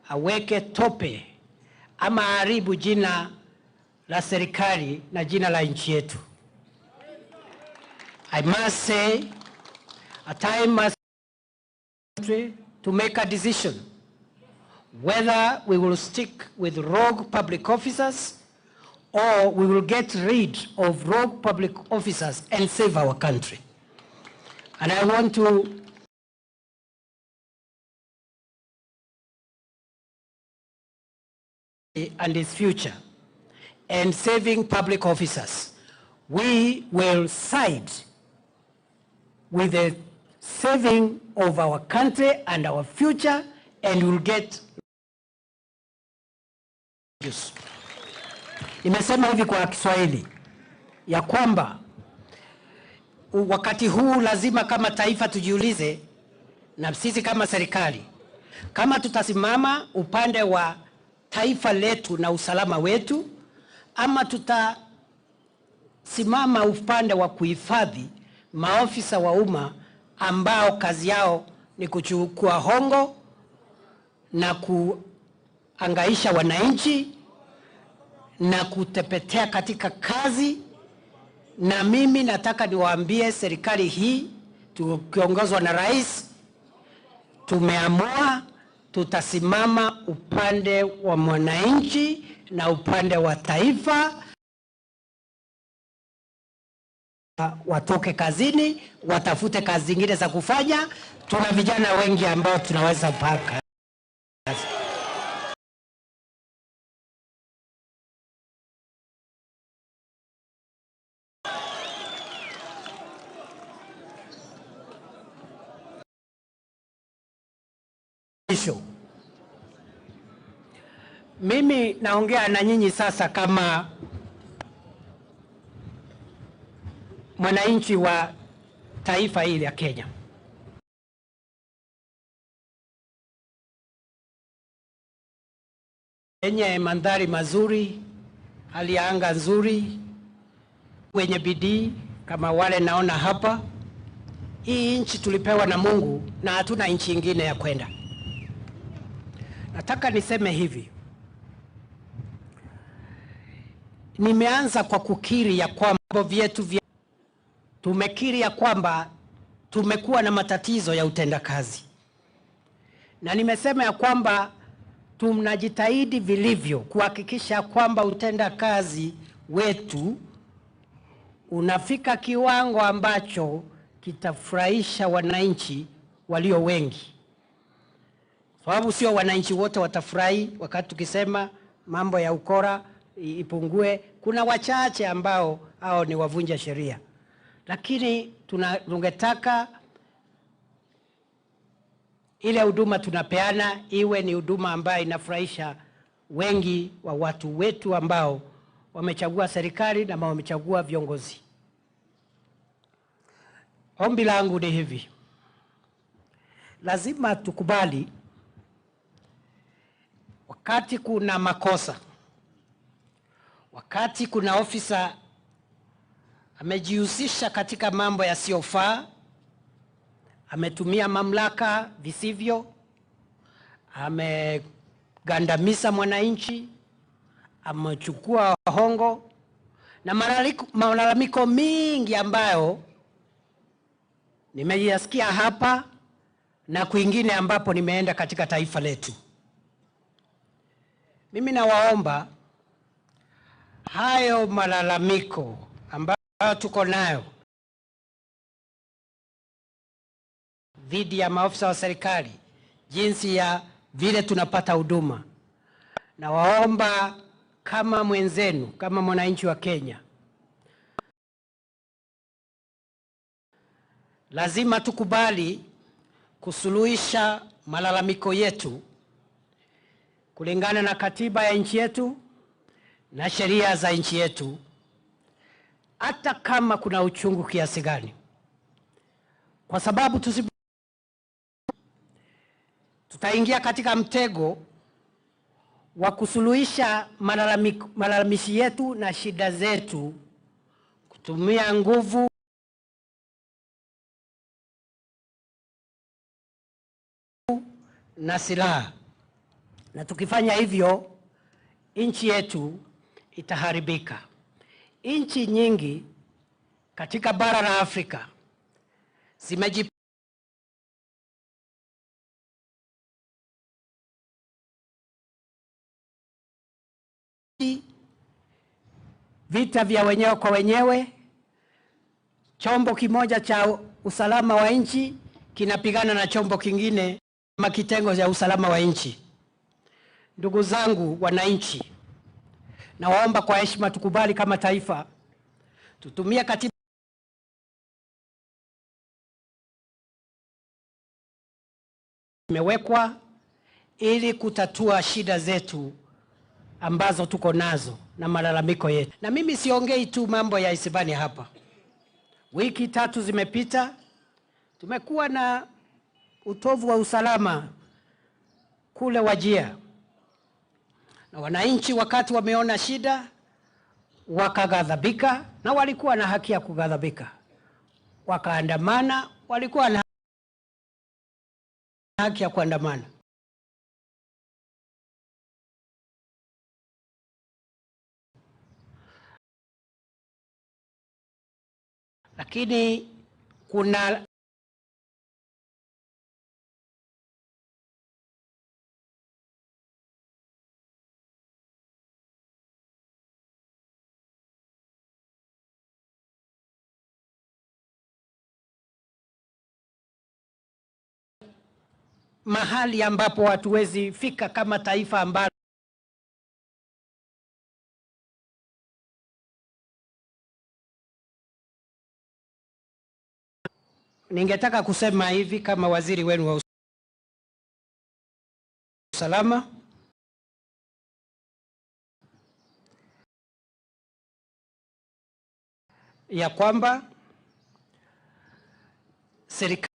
aweke tope ama haribu jina la serikali na jina la nchi yetu. I must say, a time must to make a decision whether we will stick with rogue public officers or we will get rid of rogue public officers and save our country. And I want to and its future and saving public officers. We will side with the saving of our country and our future, and we'll get. Nimesema hivi kwa Kiswahili ya kwamba wakati huu lazima kama taifa tujiulize, na sisi kama serikali, kama tutasimama upande wa taifa letu na usalama wetu, ama tutasimama upande wa kuhifadhi maofisa wa umma ambao kazi yao ni kuchukua hongo na kuangaisha wananchi na kutepetea katika kazi. Na mimi nataka niwaambie serikali hii tukiongozwa na rais, tumeamua tutasimama upande wa mwananchi na upande wa taifa. Watoke kazini, watafute kazi zingine za kufanya. Tuna vijana wengi ambao tunaweza paka. Mimi naongea na nyinyi sasa kama mwananchi wa taifa hili la Kenya. Yenye mandhari mazuri, hali ya anga nzuri, wenye bidii kama wale naona hapa. Hii nchi tulipewa na Mungu na hatuna nchi nyingine ya kwenda. Nataka niseme hivi. Nimeanza kwa kukiri ya kwamba vyetu vya tumekiri ya kwamba tumekuwa na matatizo ya utendakazi. Na nimesema ya kwamba tunajitahidi vilivyo kuhakikisha kwamba utendakazi wetu unafika kiwango ambacho kitafurahisha wananchi walio wengi. Sababu sio wananchi wote watafurahi wakati tukisema mambo ya ukora ipungue. Kuna wachache ambao hao ni wavunja sheria. Lakini tungetaka ile huduma tunapeana iwe ni huduma ambayo inafurahisha wengi wa watu wetu ambao wamechagua serikali na wamechagua viongozi. Ombi langu ni hivi. Lazima tukubali wakati kuna makosa, wakati kuna ofisa amejihusisha katika mambo yasiyofaa, ametumia mamlaka visivyo, amegandamiza mwananchi, amechukua hongo na malalamiko mingi ambayo nimeyasikia hapa na kwingine ambapo nimeenda katika taifa letu. Mimi nawaomba hayo malalamiko ambayo tuko nayo dhidi ya maafisa wa serikali, jinsi ya vile tunapata huduma, nawaomba kama mwenzenu, kama mwananchi wa Kenya, lazima tukubali kusuluhisha malalamiko yetu kulingana na katiba ya nchi yetu na sheria za nchi yetu, hata kama kuna uchungu kiasi gani, kwa sababu tutaingia katika mtego wa kusuluhisha malalamishi yetu na shida zetu kutumia nguvu na silaha, na tukifanya hivyo nchi yetu itaharibika. Nchi nyingi katika bara la Afrika vita vya wenyewe kwa wenyewe, chombo kimoja cha usalama wa nchi kinapigana na chombo kingine kama kitengo cha usalama wa nchi. Ndugu zangu wananchi, nawaomba kwa heshima tukubali kama taifa tutumie katiba imewekwa ili kutatua shida zetu ambazo tuko nazo na malalamiko yetu. Na mimi siongei tu mambo ya Isibani hapa. Wiki 3 zimepita, tumekuwa na utovu wa usalama kule Wajir. Na wananchi wakati wameona shida wakaghadhabika, na walikuwa na haki ya kughadhabika. Wakaandamana, walikuwa na haki ya kuandamana. Lakini kuna mahali ambapo hatuwezi fika kama taifa ambalo ningetaka kusema hivi kama waziri wenu wa usalama, ya kwamba serikali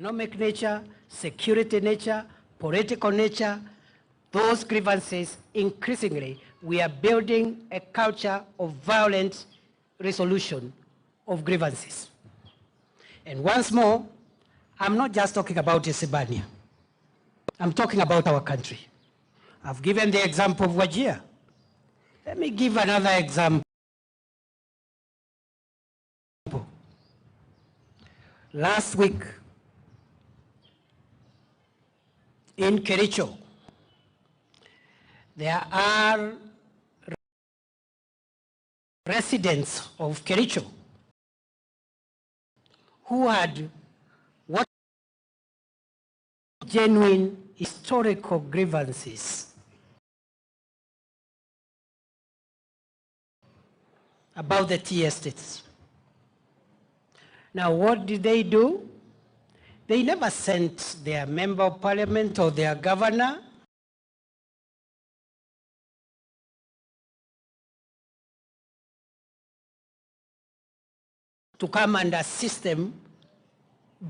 Economic nature, security nature, political nature, those grievances, increasingly, we are building a culture of violent resolution of grievances. And once more, I'm not just talking about Isebania. I'm talking about our country. I've given the example of Wajir. Let me give another example. Last week, in Kericho, there are residents of Kericho who had what genuine historical grievances about the tea estates. Now, what did they do? They never sent their member of parliament or their governor to come and assist them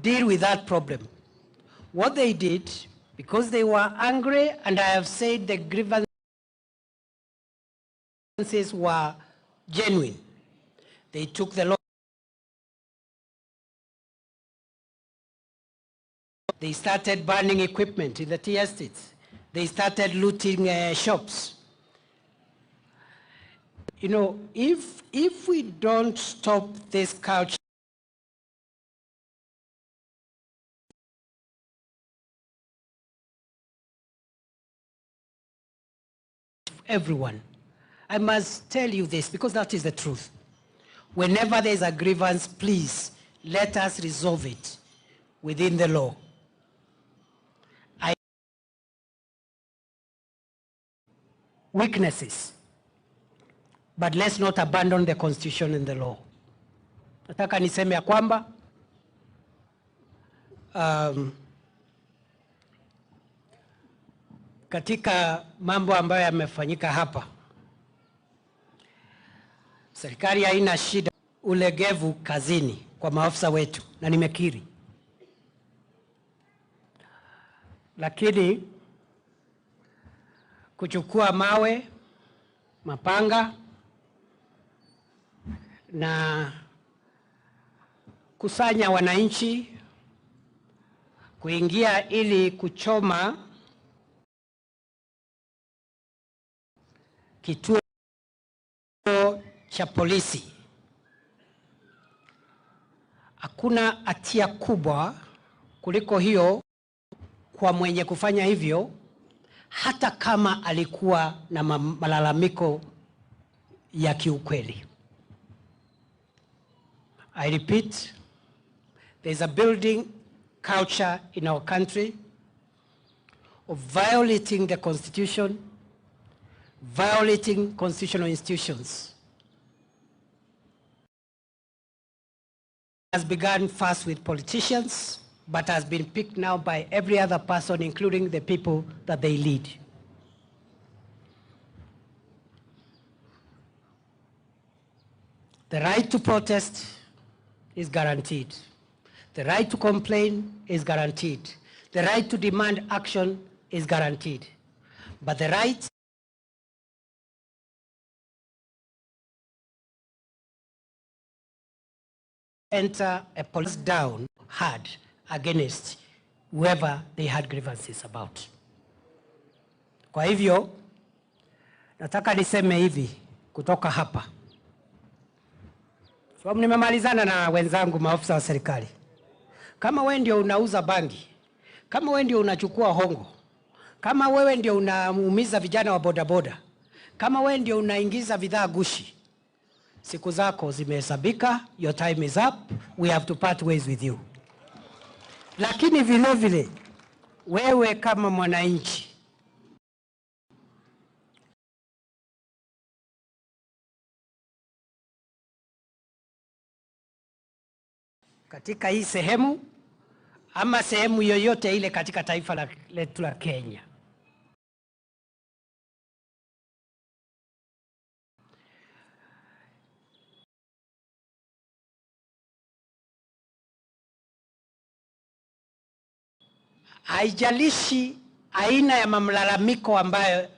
deal with that problem. What they did, because they were angry, and I have said the grievances were genuine, they took the law. They started burning equipment in the tea estates. They started looting shops. You know, if we don't stop this culture, everyone, I must tell you this because that is the truth. Whenever there is a grievance, please let us resolve it within the law. Weaknesses, but let's not abandon the constitution and the law. Nataka niseme ya kwamba katika mambo ambayo yamefanyika hapa, serikali haina shida ulegevu kazini kwa maafisa wetu, na nimekiri, lakini kuchukua mawe, mapanga na kusanya wananchi kuingia ili kuchoma kituo cha polisi, hakuna hatia kubwa kuliko hiyo kwa mwenye kufanya hivyo, hata kama alikuwa na malalamiko ya kiukweli. I repeat, there's a building culture in our country of violating the constitution, violating constitutional institutions. Has begun first with politicians, but has been picked now by every other person, including the people that they lead. The right to protest is guaranteed. The right to complain is guaranteed. The right to demand action is guaranteed. But the right enter a police down hard against whoever they had grievances about. Kwa hivyo, nataka niseme hivi kutoka hapa. Sababu nimemalizana na wenzangu maafisa wa serikali. Kama wewe ndio unauza bangi, kama wewe ndio unachukua hongo, kama wewe ndio unaumiza vijana wa bodaboda, kama wewe ndio unaingiza bidhaa gushi, siku zako zimehesabika, your time is up, we have to part ways with you. Lakini vile vile, wewe kama mwananchi, katika hii sehemu ama sehemu yoyote ile katika taifa letu la Kenya, Haijalishi aina ya mamlalamiko ambayo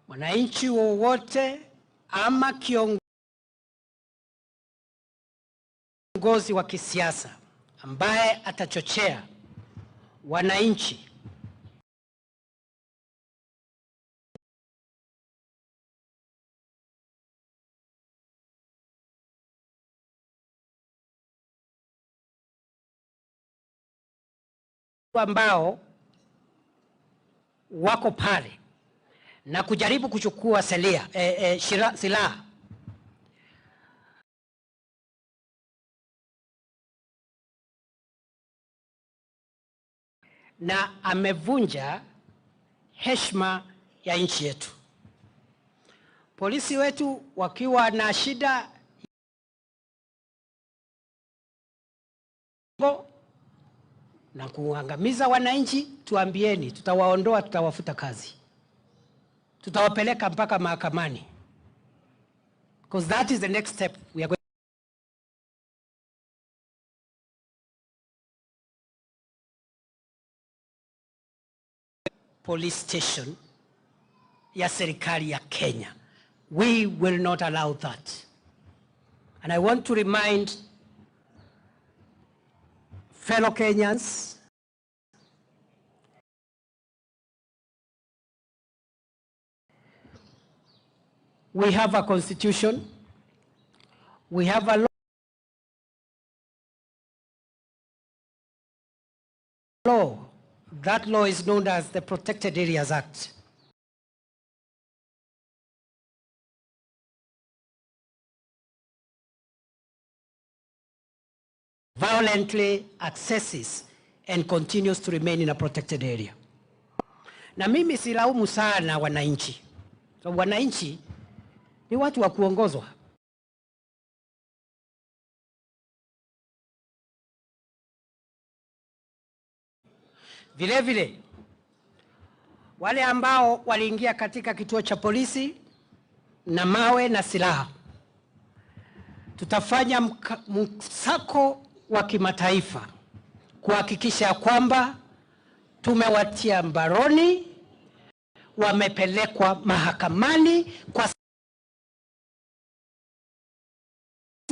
mwananchi wowote ama kiongozi wa kisiasa ambaye atachochea wananchi ambao wako pale na kujaribu kuchukua silaha, na amevunja heshima ya nchi yetu. Polisi wetu wakiwa na shida na kuangamiza wananchi, tuambieni, tutawaondoa, tutawafuta kazi, tutawapeleka mpaka mahakamani, because that is the next step we are going. Police station ya serikali ya Kenya. We will not allow that. And I want to remind fellow Kenyans we have a constitution, we have a law. That law is known as the Protected Areas Act. Violently accesses and continues to remain in a protected area. Na mimi silaumu sana wananchi. So wananchi ni watu wa kuongozwa. Vile vile wale ambao waliingia katika kituo cha polisi na mawe na silaha, tutafanya msako wa kimataifa kuhakikisha kwamba tumewatia mbaroni, wamepelekwa mahakamani kwa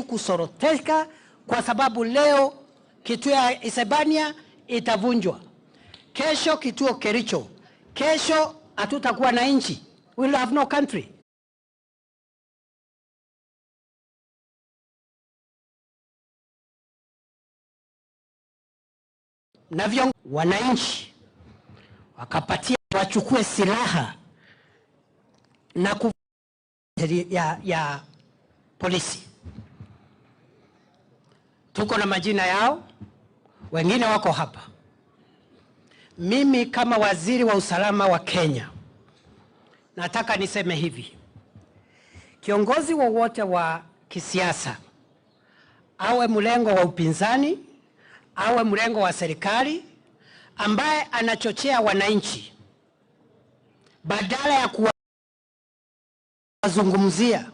kusoroteka, kwa sababu leo kituo ya Isebania itavunjwa, kesho kituo Kericho, kesho hatutakuwa na nchi. We will have no country. Na wananchi wakapatia wachukue silaha na ya polisi. Tuko na majina yao, wengine wako hapa. Mimi kama waziri wa usalama wa Kenya nataka niseme hivi: kiongozi wowote wa kisiasa, awe mlengo wa upinzani, awe mlengo wa serikali, ambaye anachochea wananchi badala ya kuwazungumzia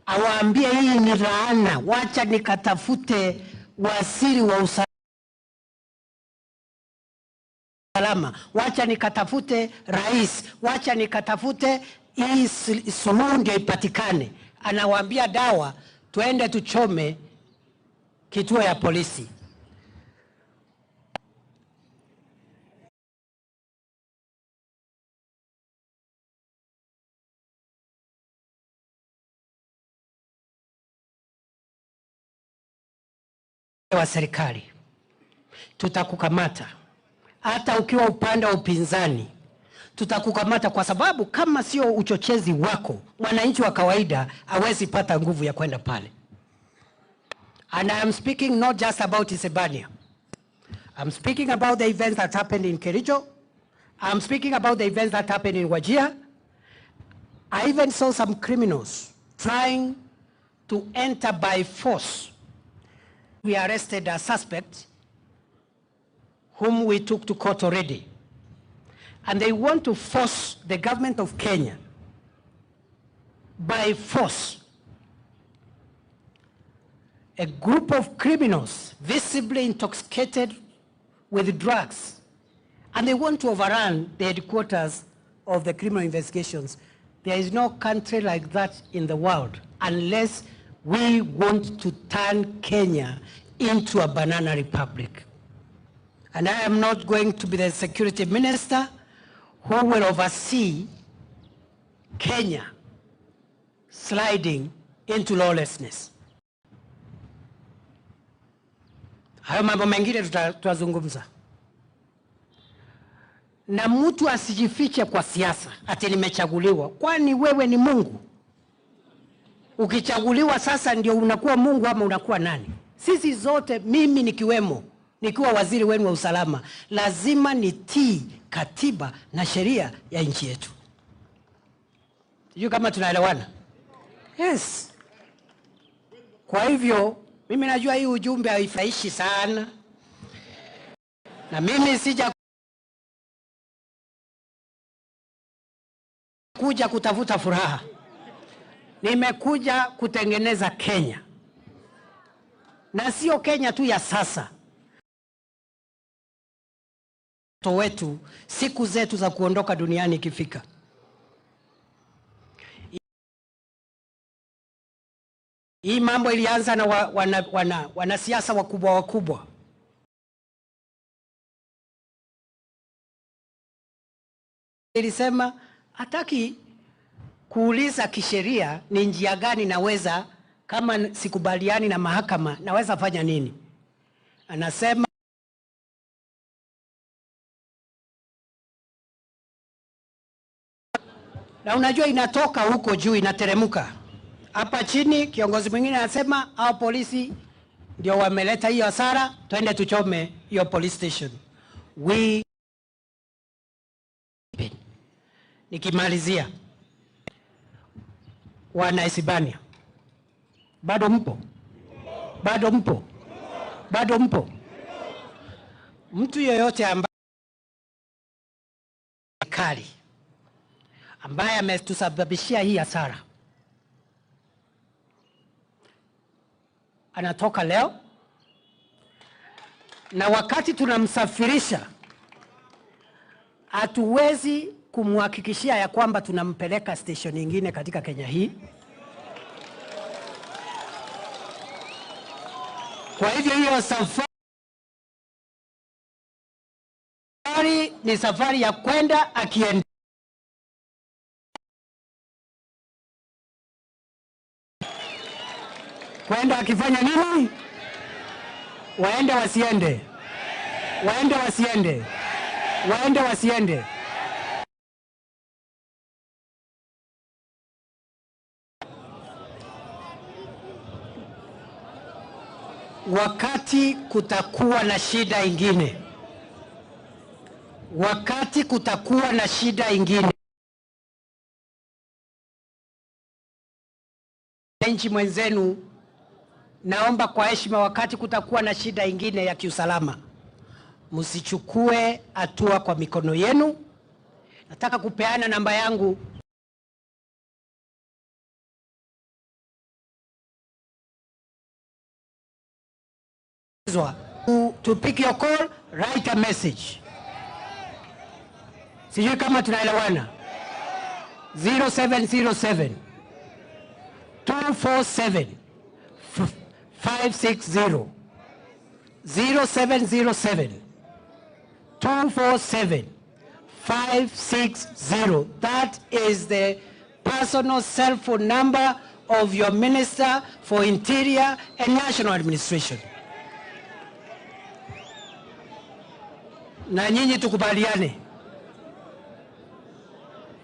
awaambie hii ni laana, wacha nikatafute waziri wa usalama, wacha nikatafute rais, wacha nikatafute hii suluhu ndio ipatikane. Anawaambia dawa, tuende tuchome kituo ya polisi. Wa serikali tutakukamata, hata ukiwa upande wa upinzani tutakukamata, kwa sababu kama sio uchochezi wako, mwananchi wa kawaida hawezi pata nguvu ya kwenda pale. And I am speaking not just about Isebania. I'm speaking about the events that happened in Kericho. I'm speaking about the events that happened in Wajir. I even saw some criminals trying to enter by force. We arrested a suspect whom we took to court already. And they want to force the government of Kenya by force. A group of criminals visibly intoxicated with drugs, and they want to overrun the headquarters of the criminal investigations. There is no country like that in the world unless we want to turn Kenya into a banana republic. And I am not going to be the security minister who will oversee Kenya sliding into lawlessness. Hayo mambo mengine tutazungumza. Na mtu asijifiche kwa siasa ati nimechaguliwa. Kwani wewe ni Mungu? Ukichaguliwa sasa ndio unakuwa Mungu ama unakuwa nani? Sisi zote, mimi nikiwemo, nikiwa waziri wenu wa usalama, lazima nitii katiba na sheria ya nchi yetu. Sijui kama tunaelewana? Yes. Kwa hivyo mimi najua hii ujumbe haifurahishi sana, na mimi sija kuja kutafuta furaha. Nimekuja kutengeneza Kenya. Na sio Kenya tu ya sasa. Wetu, siku zetu za kuondoka duniani ikifika. Hii mambo ilianza na wanasiasa wakubwa wakubwa. Ilisema hataki kuuliza kisheria ni njia gani naweza, kama sikubaliani na mahakama naweza fanya nini. Anasema na unajua inatoka huko juu inateremuka. Hapa chini kiongozi mwingine anasema hao polisi ndio wameleta hiyo hasara, twende tuchome hiyo police station. Nikimalizia, wana Isibania, bado mpo? Bado mpo? Bado mpo? Mtu yeyote ambaye ametusababishia hii hasara anatoka leo, na wakati tunamsafirisha hatuwezi kumhakikishia ya kwamba tunampeleka station nyingine katika Kenya hii. Kwa hivyo hiyo safari ni safari ya kwenda akienda. Kwenda akifanya nini? Waende wasiende? Waende wasiende? Waende wasiende? Wakati kutakuwa na shida ingine, wakati kutakuwa na shida ingine, nchi mwenzenu, naomba kwa heshima, wakati kutakuwa na shida ingine ya kiusalama, msichukue hatua kwa mikono yenu. Nataka kupeana namba yangu. To pick your call, write a message. Sijui kama tunaelewana. 0707 247 560. 0707 247 560. That is the personal cell phone number of your Minister for Interior and National Administration. Na nyinyi tukubaliane.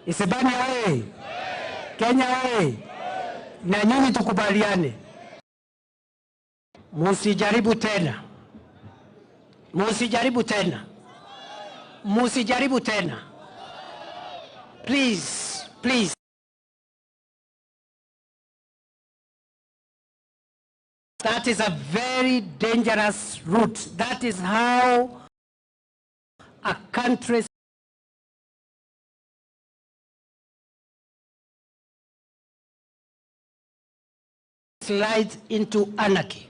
Isibania oye. Kenya oye. Na nyinyi tukubaliane. Musijaribu tena. Musijaribu tena. Musijaribu tena. Please, please. That is a very dangerous route. That is how a country Slides into anarchy.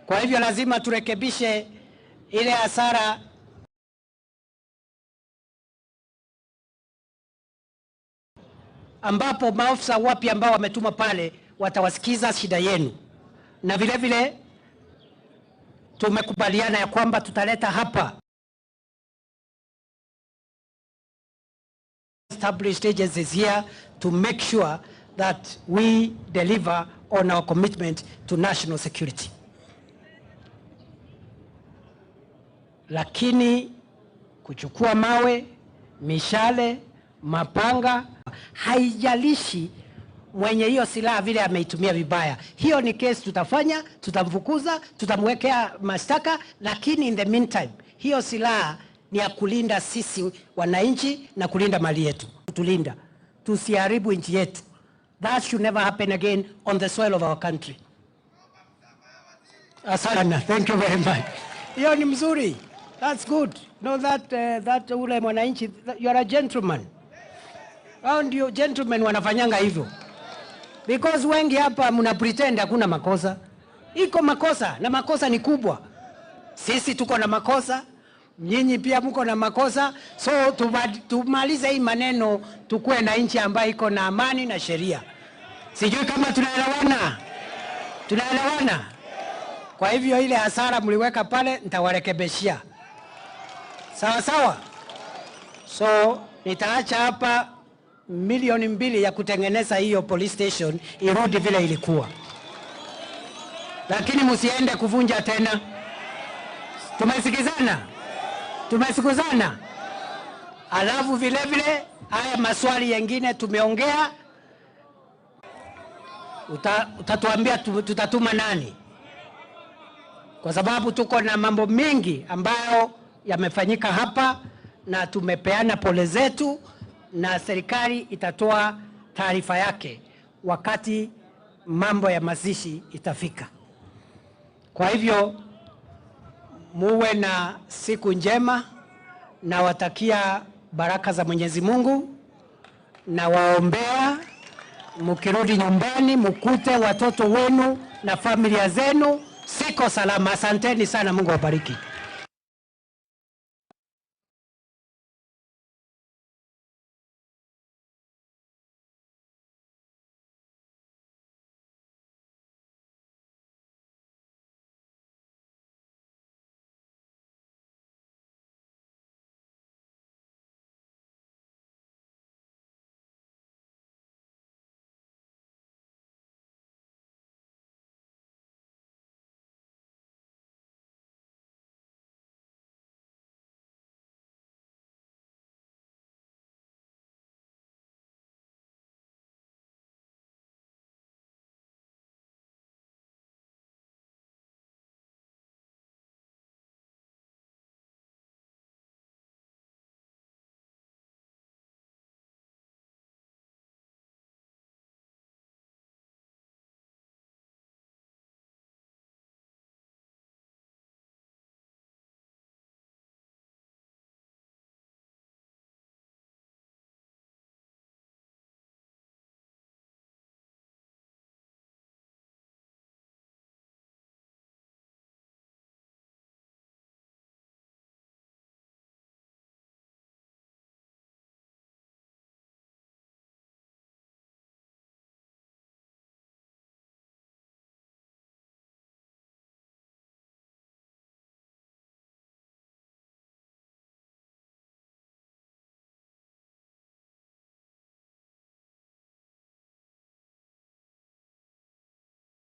Kwa hivyo lazima turekebishe ile hasara ambapo maafisa wapya ambao wametuma pale watawasikiza shida yenu, na vile vile tumekubaliana ya kwamba tutaleta hapa established agencies here to make sure that we deliver on our commitment to national security. Lakini kuchukua mawe, mishale, mapanga, haijalishi mwenye hiyo silaha vile ameitumia vibaya. Hiyo ni kesi tutafanya, tutamfukuza, tutamwekea mashtaka, lakini in the meantime hiyo silaha ni ya kulinda sisi wananchi na kulinda mali yetu. Tulinda, tusiharibu nchi yetu. That should never happen again on the soil of our country. Asante, thank you very much. Hiyo ni mzuri. That's good. No, that, that ule mwananchi, you are a gentleman. Hao ndio gentlemen wanafanyanga hivyo. Because wengi hapa mna pretend hakuna makosa. Iko makosa na makosa ni kubwa. Sisi tuko na makosa, nyinyi pia mko na makosa. So tumalize hii maneno, tukue na nchi ambayo iko na amani na sheria. Sijui kama tunaelewana. Tunaelewana? Kwa hivyo ile hasara mliweka pale nitawarekebishia. Sawa sawa? So nitaacha hapa 2 milioni ya kutengeneza hiyo police station irudi vile ilikuwa. Lakini msiende kuvunja tena. Tumesikizana? Tumesikizana? Alafu vile vile haya maswali yengine tumeongea, utatuambia tutatuma nani? Kwa sababu tuko na mambo mengi ambayo yamefanyika hapa na tumepeana pole zetu, na serikali itatoa taarifa yake wakati mambo ya mazishi itafika. Kwa hivyo muwe na siku njema, nawatakia baraka za Mwenyezi Mungu, na waombea mkirudi nyumbani mkute watoto wenu na familia zenu siko salama. Asanteni sana, Mungu awabariki.